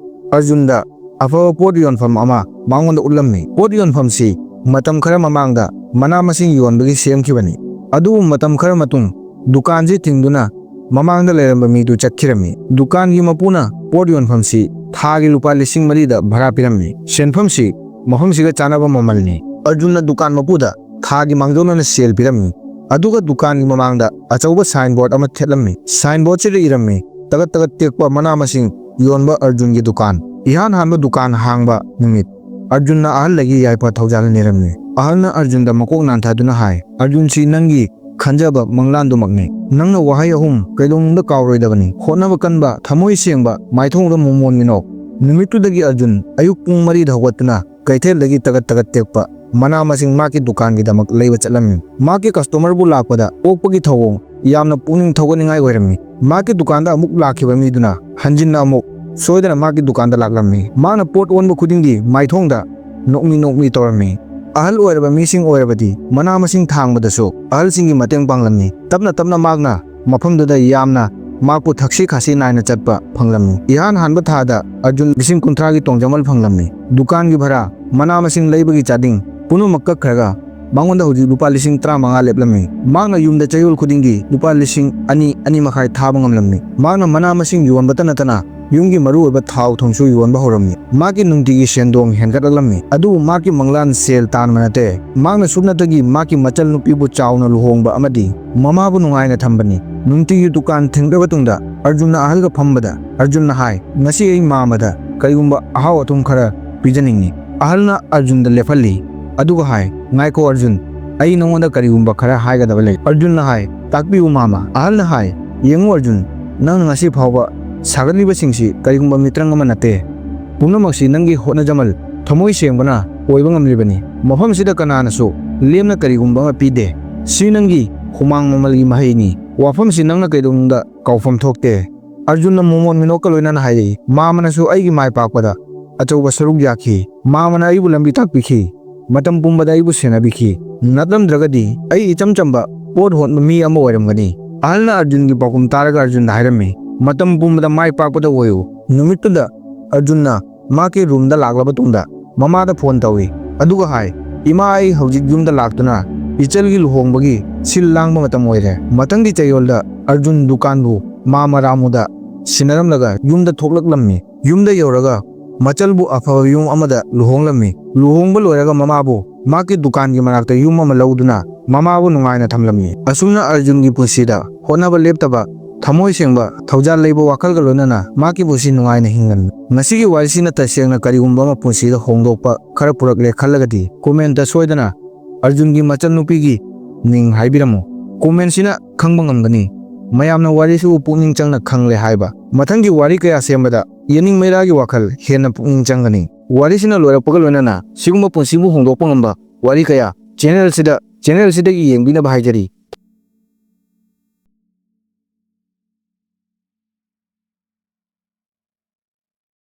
ꯑꯔꯖꯨꯟꯗ ꯑꯐꯕ ꯄꯣꯠ ꯌꯣꯟꯐꯝ ꯑꯃ ꯃꯉꯣꯟꯗ ꯎꯠꯂꯝꯃꯤ꯫ ꯄꯣꯠ ꯌꯣꯟꯐꯝꯁꯤ ꯃꯇꯝ ꯈꯔ ꯃꯃꯥꯡꯗ ꯃꯅꯥ ꯃꯁꯤꯡ ꯌꯣꯟꯕꯒꯤ ꯁꯦꯝꯈꯤꯕꯅꯤ꯫ ꯑꯗꯨꯕꯨ ꯃꯇꯝ ꯈꯔ ꯃꯇꯨꯡ ꯗꯨꯀꯥꯟꯁꯤ ꯊꯤꯡꯗꯨꯅ ꯃꯃꯥꯡꯗ ꯂꯩꯔꯝꯕ ꯃꯤꯗꯨ ꯆꯠꯈꯤꯔꯝꯃꯤ꯫ ꯗꯨꯀꯥꯟꯒꯤ ꯃꯄꯨꯅ ꯄꯣꯠ ꯌꯣꯟꯐꯝꯁꯤ ꯊꯥꯒꯤ ꯂꯨꯄꯥ ꯂꯤꯁꯤꯡ ꯃꯔꯤꯗ ꯚꯔꯥ ꯄꯤꯔꯝꯃꯤ꯫ ꯁꯦꯟꯐꯝꯁꯤ ꯃꯐꯝꯁꯤꯒ ꯆꯥꯟꯅꯕ ꯃꯃꯜꯅꯤ꯫ ꯑꯔꯖꯨꯟꯅ ꯗꯨꯀꯥꯟ ꯃꯄꯨꯗ ꯊꯥꯒꯤ ꯃꯥꯡꯖꯧꯅꯅ ꯁꯦꯜ ꯄꯤꯔꯝꯃꯤ꯫ ꯑꯗꯨꯒ ꯗꯨꯀꯥꯟꯒꯤ ꯃꯃꯥꯡꯗ ꯑꯆꯧꯕ ꯁꯥꯏꯟꯕꯣꯔꯗ ꯑꯃ ꯊꯦꯠꯂꯝꯃꯤ꯫ ꯁꯥꯏꯟꯕꯣꯔꯗꯁꯤꯗ ꯏꯔꯝꯃꯤ, "ꯇꯒꯠ ꯇꯒꯠ ꯇꯦꯛꯄ ꯃꯅꯥ ꯃꯁꯤꯡ ꯌꯣꯟꯕ ꯑꯔꯖꯨꯟꯒꯤ ꯗꯨꯀꯥꯟ"꯫ ꯏꯍꯥꯟ ꯍꯥꯟꯕ ꯗꯨꯀꯥꯟ ꯍꯥꯡꯕ ꯅꯨꯃꯤꯠ꯫ ꯑꯔꯖꯨꯟꯅ ꯑꯍꯜꯗꯒꯤ ꯌꯥꯏꯐ ꯊꯧꯖꯥꯜ ꯅꯤꯔꯝꯃꯤ꯫ ꯑꯍꯜꯅ ꯑꯔꯖꯨꯟꯗ ꯃꯀꯣꯛ ꯅꯥꯟꯊꯗꯨꯅ ꯍꯥꯏ, "ꯑꯔꯖꯨꯟꯁꯤ ꯅꯪꯒꯤ ꯈꯟꯖꯕ ꯃꯪꯂꯥꯟꯗꯨꯃꯛꯅꯤ꯫ ꯅꯪꯅ ꯋꯥꯍꯩ ꯑꯍꯨꯝ ꯀꯩꯗꯧꯅꯨꯡꯗ ꯀꯥꯎꯔꯣꯏꯗꯕꯅꯤ꯫ ꯍꯣꯠꯅꯕ ꯀꯟꯕ, ꯊꯃꯣꯏ ꯁꯦꯡꯕ, ꯃꯥꯏꯊꯣꯡꯗ ꯃꯣꯃꯣꯟ ꯃꯤꯅꯣꯛ"꯫ ꯅꯨꯃꯤꯠꯇꯨꯗꯒꯤ ꯑꯔꯖꯨꯟ ꯑꯌꯨꯛ ꯄꯨꯡ ꯃꯔꯤꯗ ꯍꯧꯒꯠꯇꯨꯅ ꯀꯩꯊꯦꯜꯗꯒꯤ ꯇꯒꯠ ꯇꯒꯠ ꯇꯦꯛꯄ ꯃꯅꯥ ꯃꯁꯤꯡ ꯃꯍꯥꯛꯀꯤ ꯗꯨꯀꯥꯟꯒꯤꯗꯃꯛ ꯂꯩꯕ ꯆꯠꯂꯝꯃꯤ꯫ ꯃꯍꯥꯛꯀꯤ ꯀꯁꯇꯃꯔꯕꯨ ꯂꯥꯛꯄꯗ ꯑꯣꯛꯄꯒꯤ ꯊꯧꯑꯣꯡ ꯌꯥꯝꯅ ꯄꯨꯛꯅꯤꯡ ꯊꯧꯒꯠꯅꯤꯡꯉꯥꯏ ꯑꯣꯏꯔꯝꯃꯤ꯫ ꯃꯍꯥꯛꯀꯤ ꯗꯨꯀꯥꯟꯗ ꯑꯃꯨꯛ ꯂꯥꯛꯈꯤꯕ ꯃꯤꯗꯨꯅ ꯍꯟꯖꯤꯟꯅ ꯑꯃꯨꯛ ꯁꯣꯏꯗꯅ ꯃꯍꯥꯛꯀꯤ ꯗꯨꯀꯥꯟꯗ ꯂꯥꯛꯂꯝꯃꯤ꯫ ꯃꯍꯥꯛꯅ ꯄꯣꯠ ꯑꯣꯟꯕ ꯈꯨꯗꯤꯡꯒꯤ ꯃꯥꯏꯊꯣꯡꯗ ꯅꯣꯛꯃꯤ ꯅꯣꯛꯃꯤ ꯇꯧꯔꯝꯃꯤ꯫ ꯑꯍꯜ ꯑꯣꯏꯔꯕ ꯃꯤꯁꯤꯡ ꯑꯣꯏꯔꯕꯗꯤ ꯃꯅꯥ ꯃꯁꯤꯡ ꯊꯥꯡꯕꯗꯁꯨ ꯑꯍꯜꯁꯤꯡꯒꯤ ꯃꯇꯦꯡ ꯄꯥꯡꯂꯝꯃꯤ꯫ ꯇꯞꯅ ꯇꯞꯅ ꯃꯍꯥꯛꯅ ꯃꯐꯝꯗꯨꯗ ꯌꯥꯝꯅ ꯃꯍꯥꯛꯄꯨ ꯊꯛꯁꯤ ꯈꯥꯁꯤ ꯅꯥꯏꯅ ꯆꯠꯄ ꯐꯪꯂꯝꯃꯤ꯫ ꯏꯍꯥꯟ ꯍꯥꯟꯕ ꯊꯥꯗ ꯑꯔꯖꯨꯟ ꯂꯤꯁꯤꯡ ꯀꯨꯟꯊ꯭ꯔꯥꯒꯤ ꯇꯣꯡꯖꯃꯜ ꯐꯪꯂꯝꯃꯤ꯫ ꯗꯨꯀꯥꯟꯒꯤ ꯚꯔꯥ, ꯃꯅꯥ ꯃꯁꯤꯡ ꯂꯩꯕꯒꯤ ꯆꯥꯗꯤꯡ ꯄꯨꯝꯅꯃꯛ ꯀꯛꯈ꯭ꯔꯒ ꯃꯉꯣꯟꯗ ꯍꯧꯖꯤꯛ ꯂꯨꯄꯥ ꯂꯤꯁꯤꯡ ꯇꯔꯥꯃꯉꯥ ꯂꯦꯞꯂꯝꯃꯤ꯫ ꯃꯍꯥꯛꯅ ꯌꯨꯝꯗ ꯆꯌꯣꯜ ꯈꯨꯗꯤꯡꯒꯤ ꯂꯨꯄꯥ ꯂꯤꯁꯤꯡ ꯑꯅꯤ, ꯑꯅꯤ ꯃꯈꯥꯏ ꯊꯥꯕ ꯉꯝꯂꯝꯃꯤ꯫ ꯃꯍꯥꯛꯅ ꯃꯅꯥ ꯃꯁꯤꯡ ꯌꯣꯟꯕꯇ ꯅꯠꯇꯅ ꯌꯨꯝꯒꯤ ꯃꯔꯨꯑꯣꯏꯕ ꯊꯥꯎ ꯊꯨꯝꯁꯨ ꯌꯣꯟꯕ ꯍꯧꯔꯝꯃꯤ꯫ ꯃꯍꯥꯛꯀꯤ ꯅꯨꯡꯇꯤꯒꯤ ꯁꯦꯟꯗꯣꯡ ꯍꯦꯟꯒꯠꯂꯛꯂꯝꯃꯤ꯫ ꯑꯗꯨꯕꯨ ꯃꯍꯥꯛꯀꯤ ꯃꯪꯂꯥꯟ ꯁꯦꯜ ꯇꯥꯟꯕ ꯅꯠꯇꯦ꯫ ꯃꯍꯥꯛꯅ ꯁꯨꯞꯅꯇꯒꯤ ꯃꯍꯥꯛꯀꯤ ꯃꯆꯜ ꯅꯨꯄꯤꯕꯨ ꯆꯥꯎꯅ ꯂꯨꯍꯣꯡꯕ ꯑꯃꯗꯤ ꯃꯃꯥꯕꯨ ꯅꯨꯡꯉꯥꯏꯅ ꯊꯝꯕꯅꯤ꯫ ꯅꯨꯡꯇꯤꯒꯤ ꯗꯨꯀꯥꯟ ꯊꯤꯡꯂꯕ ꯇꯨꯡꯗ ꯑꯔꯖꯨꯟꯅ ꯑꯍꯜꯒ ꯐꯝꯕꯗ ꯑꯔꯖꯨꯟꯅ ꯍꯥꯏ, "ꯉꯁꯤ ꯑꯩ ꯃꯥꯃꯗ ꯀꯔꯤꯒꯨꯝꯕ ꯑꯍꯥꯎ ꯑꯊꯨꯝ ꯈꯔ ꯄꯤꯖꯅꯤꯡꯏ"꯫ ꯑꯍꯜꯅ ꯑꯔꯖꯨꯟꯗ ꯂꯦꯞꯍꯜꯂꯤ, ꯑꯗꯨꯒ ꯍꯥꯏ, "ꯉꯥꯏꯈꯣ ꯑꯔꯖꯨꯟ, ꯑꯩ ꯅꯉꯣꯟꯗ ꯀꯔꯤꯒꯨꯝꯕ ꯈꯔ ꯍꯥꯏꯒꯗꯕ ꯂꯩ"꯫ ꯑꯔꯖꯨꯟꯅ ꯍꯥꯏ, "ꯇꯥꯛꯄꯤꯌꯨ ꯃꯥꯃ"꯫ ꯑꯍꯜꯅ ꯍꯥꯏ, "ꯌꯦꯡꯉꯨ ꯑꯔꯖꯨꯟ, ꯅꯪꯅ ꯉꯁꯤ ꯐꯥꯎꯕ ꯁꯥꯒꯠꯂꯤꯕꯁꯤꯡꯁꯤ ꯀꯔꯤꯒꯨꯝꯕ ꯃꯤꯇ꯭ꯔꯪ ꯑꯃ ꯅꯠꯇꯦ꯫ ꯄꯨꯝꯅꯃꯛꯁꯤ ꯅꯪꯒꯤ ꯍꯣꯠꯅꯖꯃꯜ ꯊꯃꯣꯏ ꯁꯦꯡꯕꯅ ꯑꯣꯏꯕ ꯉꯝꯂꯤꯕꯅꯤ꯫ ꯃꯐꯝꯁꯤꯗ ꯀꯅꯥꯅꯁꯨ ꯂꯦꯝꯅ ꯀꯔꯤꯒꯨꯝꯕ ꯑꯃ ꯄꯤꯗꯦ꯫ ꯁꯤ ꯅꯪꯒꯤ ꯍꯨꯃꯥꯡ ꯃꯃꯜꯒꯤ ꯃꯍꯩꯅꯤ꯫ ꯋꯥꯐꯝꯁꯤ ꯅꯪꯅ ꯀꯩꯗꯧꯅꯨꯡꯗ ꯀꯥꯎꯐꯝ ꯊꯣꯛꯇꯦ꯫ ꯑꯔꯖꯨꯟꯅ ꯃꯣꯃꯣꯟ ꯃꯤꯅꯣꯛꯀ ꯂꯣꯏꯅꯅ ꯍꯥꯏꯔꯛꯏ, "ꯃꯥꯃꯅꯁꯨ ꯑꯩꯒꯤ ꯃꯥꯏ ꯄꯥꯛꯄꯗ ꯑꯆꯧꯕ ꯁꯔꯨꯛ ꯌꯥꯈꯤ꯫ ꯃꯥꯃꯅ ꯑꯩꯕꯨ ꯂꯝꯕꯤ ꯇꯥꯛꯄꯤꯈꯤ꯫ ꯃꯇꯝ ꯄꯨꯝꯕꯗ ꯑꯩꯕꯨ ꯁꯦꯟꯅꯕꯤꯈꯤ꯫ ꯅꯠꯂꯝꯗ꯭ꯔꯒꯗꯤ ꯑꯩ ꯏꯆꯝ ꯆꯝꯕ ꯄꯣꯠ ꯍꯣꯟꯕ ꯃꯤ ꯑꯃ ꯑꯣꯏꯔꯝꯒꯅꯤ"꯫ ꯑꯍꯜꯅ ꯑꯔꯖꯨꯟꯒꯤ ꯄꯥꯎꯈꯨꯝ ꯇꯥꯔꯒ ꯑꯔꯖꯨꯟꯗ ꯍꯥꯏꯔꯝꯃꯤ, "ꯃꯇꯝ ꯄꯨꯝꯕꯗ ꯃꯥꯏ ꯄꯥꯛꯄꯗ ꯑꯣꯏꯌꯨ"꯫ ꯅꯨꯃꯤꯠꯇꯨꯗ ꯑꯔꯖꯨꯟꯅ ꯃꯍꯥꯛꯀꯤ ꯔꯨꯝꯗ ꯂꯥꯛꯂꯕ ꯇꯨꯡꯗ ꯃꯃꯥꯗ ꯐꯣꯟ ꯇꯧꯏ꯫ ꯑꯗꯨꯒ ꯍꯥꯏ, "ꯏꯃꯥ, ꯑꯩ ꯍꯧꯖꯤꯛ ꯌꯨꯝꯗ ꯂꯥꯛꯇꯨꯅ ꯏꯆꯜꯒꯤ ꯂꯨꯍꯣꯡꯕꯒꯤ ꯁꯤꯜ ꯂꯥꯡꯕ ꯃꯇꯝ ꯑꯣꯏꯔꯦ"꯫ ꯃꯊꯪꯒꯤ ꯆꯌꯣꯜꯗ ꯑꯔꯖꯨꯟ ꯗꯨꯀꯥꯟꯕꯨ ꯃꯥꯃ ꯔꯥꯃꯨꯗ ꯁꯤꯟꯅꯔꯝꯂꯒ ꯌꯨꯝꯗ ꯊꯣꯛꯂꯛꯂꯝꯃꯤ꯫ ꯌꯨꯝꯗ ꯌꯧꯔꯒ ꯃꯆꯜꯕꯨ ꯑꯐꯕ ꯌꯨꯝ ꯑꯃꯗ ꯂꯨꯍꯣꯡꯂꯝꯃꯤ꯫ ꯂꯨꯍꯣꯡꯕ ꯂꯣꯏꯔꯒ ꯃꯃꯥꯕꯨ ꯃꯍꯥꯛꯀꯤ ꯗꯨꯀꯥꯟꯒꯤ ꯃꯅꯥꯛꯇ ꯌꯨꯝ ꯑꯃ ꯂꯧꯗꯨꯅ ꯃꯃꯥꯕꯨ ꯅꯨꯡꯉꯥꯏꯅ ꯊꯝꯂꯝꯃꯤ꯫ ꯑꯁꯨꯝꯅ ꯑꯔꯖꯨꯟꯒꯤ ꯄꯨꯟꯁꯤꯗ ꯍꯣꯠꯅꯕ ꯂꯦꯞꯇꯕ, ꯊꯃꯣꯏ ꯁꯦꯡꯕ, ꯊꯧꯖꯥꯜ ꯂꯩꯕ ꯋꯥꯈꯜꯒ ꯂꯣꯏꯅꯅ ꯃꯍꯥꯛꯀꯤ ꯄꯨꯟꯁꯤ ꯅꯨꯡꯉꯥꯏꯅ ꯍꯤꯡꯂꯝꯃꯤ꯫ ꯉꯁꯤꯒꯤ ꯋꯥꯔꯤꯁꯤꯅ ꯇꯁꯦꯡꯅ ꯀꯔꯤꯒꯨꯝꯕ ꯑꯃ ꯄꯨꯟꯁꯤꯗ ꯍꯣꯡꯗꯣꯛꯄ ꯈꯔ ꯄꯨꯔꯛꯂꯦ ꯈꯜꯂꯒꯗꯤ comment ꯁꯣꯏꯗꯅ ꯑꯔꯖꯨꯟꯒꯤ ꯃꯆꯟꯅꯨꯄꯤꯒꯤ ꯃꯤꯡ ꯍꯥꯏꯕꯤꯔꯝꯃꯨ꯫ Comment ꯁꯤꯅ ꯈꯪꯕ ꯉꯝꯒꯅꯤ ꯃꯌꯥꯝꯅ ꯋꯥꯔꯤꯁꯤꯕꯨ ꯄꯨꯛꯅꯤꯡ ꯆꯪꯅ ꯈꯪꯂꯦ ꯍꯥꯏꯕ꯫ ꯃꯊꯪꯒꯤ ꯋꯥꯔꯤ ꯀꯌꯥ ꯁꯦꯝꯕꯗ ꯌꯦꯅꯤꯡ ꯃꯩꯔꯥꯒꯤ ꯋꯥꯈꯜ ꯍꯦꯟꯅ ꯄꯨꯛꯅꯤꯡ ꯆꯪꯒꯅꯤ꯫ ꯋꯥꯔꯤꯁꯤꯅ ꯂꯣꯏꯔꯛꯄꯒ ꯂꯣꯏꯅꯅ ꯁꯤꯒꯨꯝꯕ ꯄꯨꯟꯁꯤꯕꯨ ꯍꯣꯡꯗꯣꯛꯄ ꯉꯝꯕ ꯋꯥꯔꯤ ꯀꯌꯥ channel ꯑꯁꯤꯗ, channel ꯑꯁꯤꯗꯒꯤ ꯌꯦꯡꯕꯤꯅꯕ ꯍꯥꯏꯖꯔꯤ꯫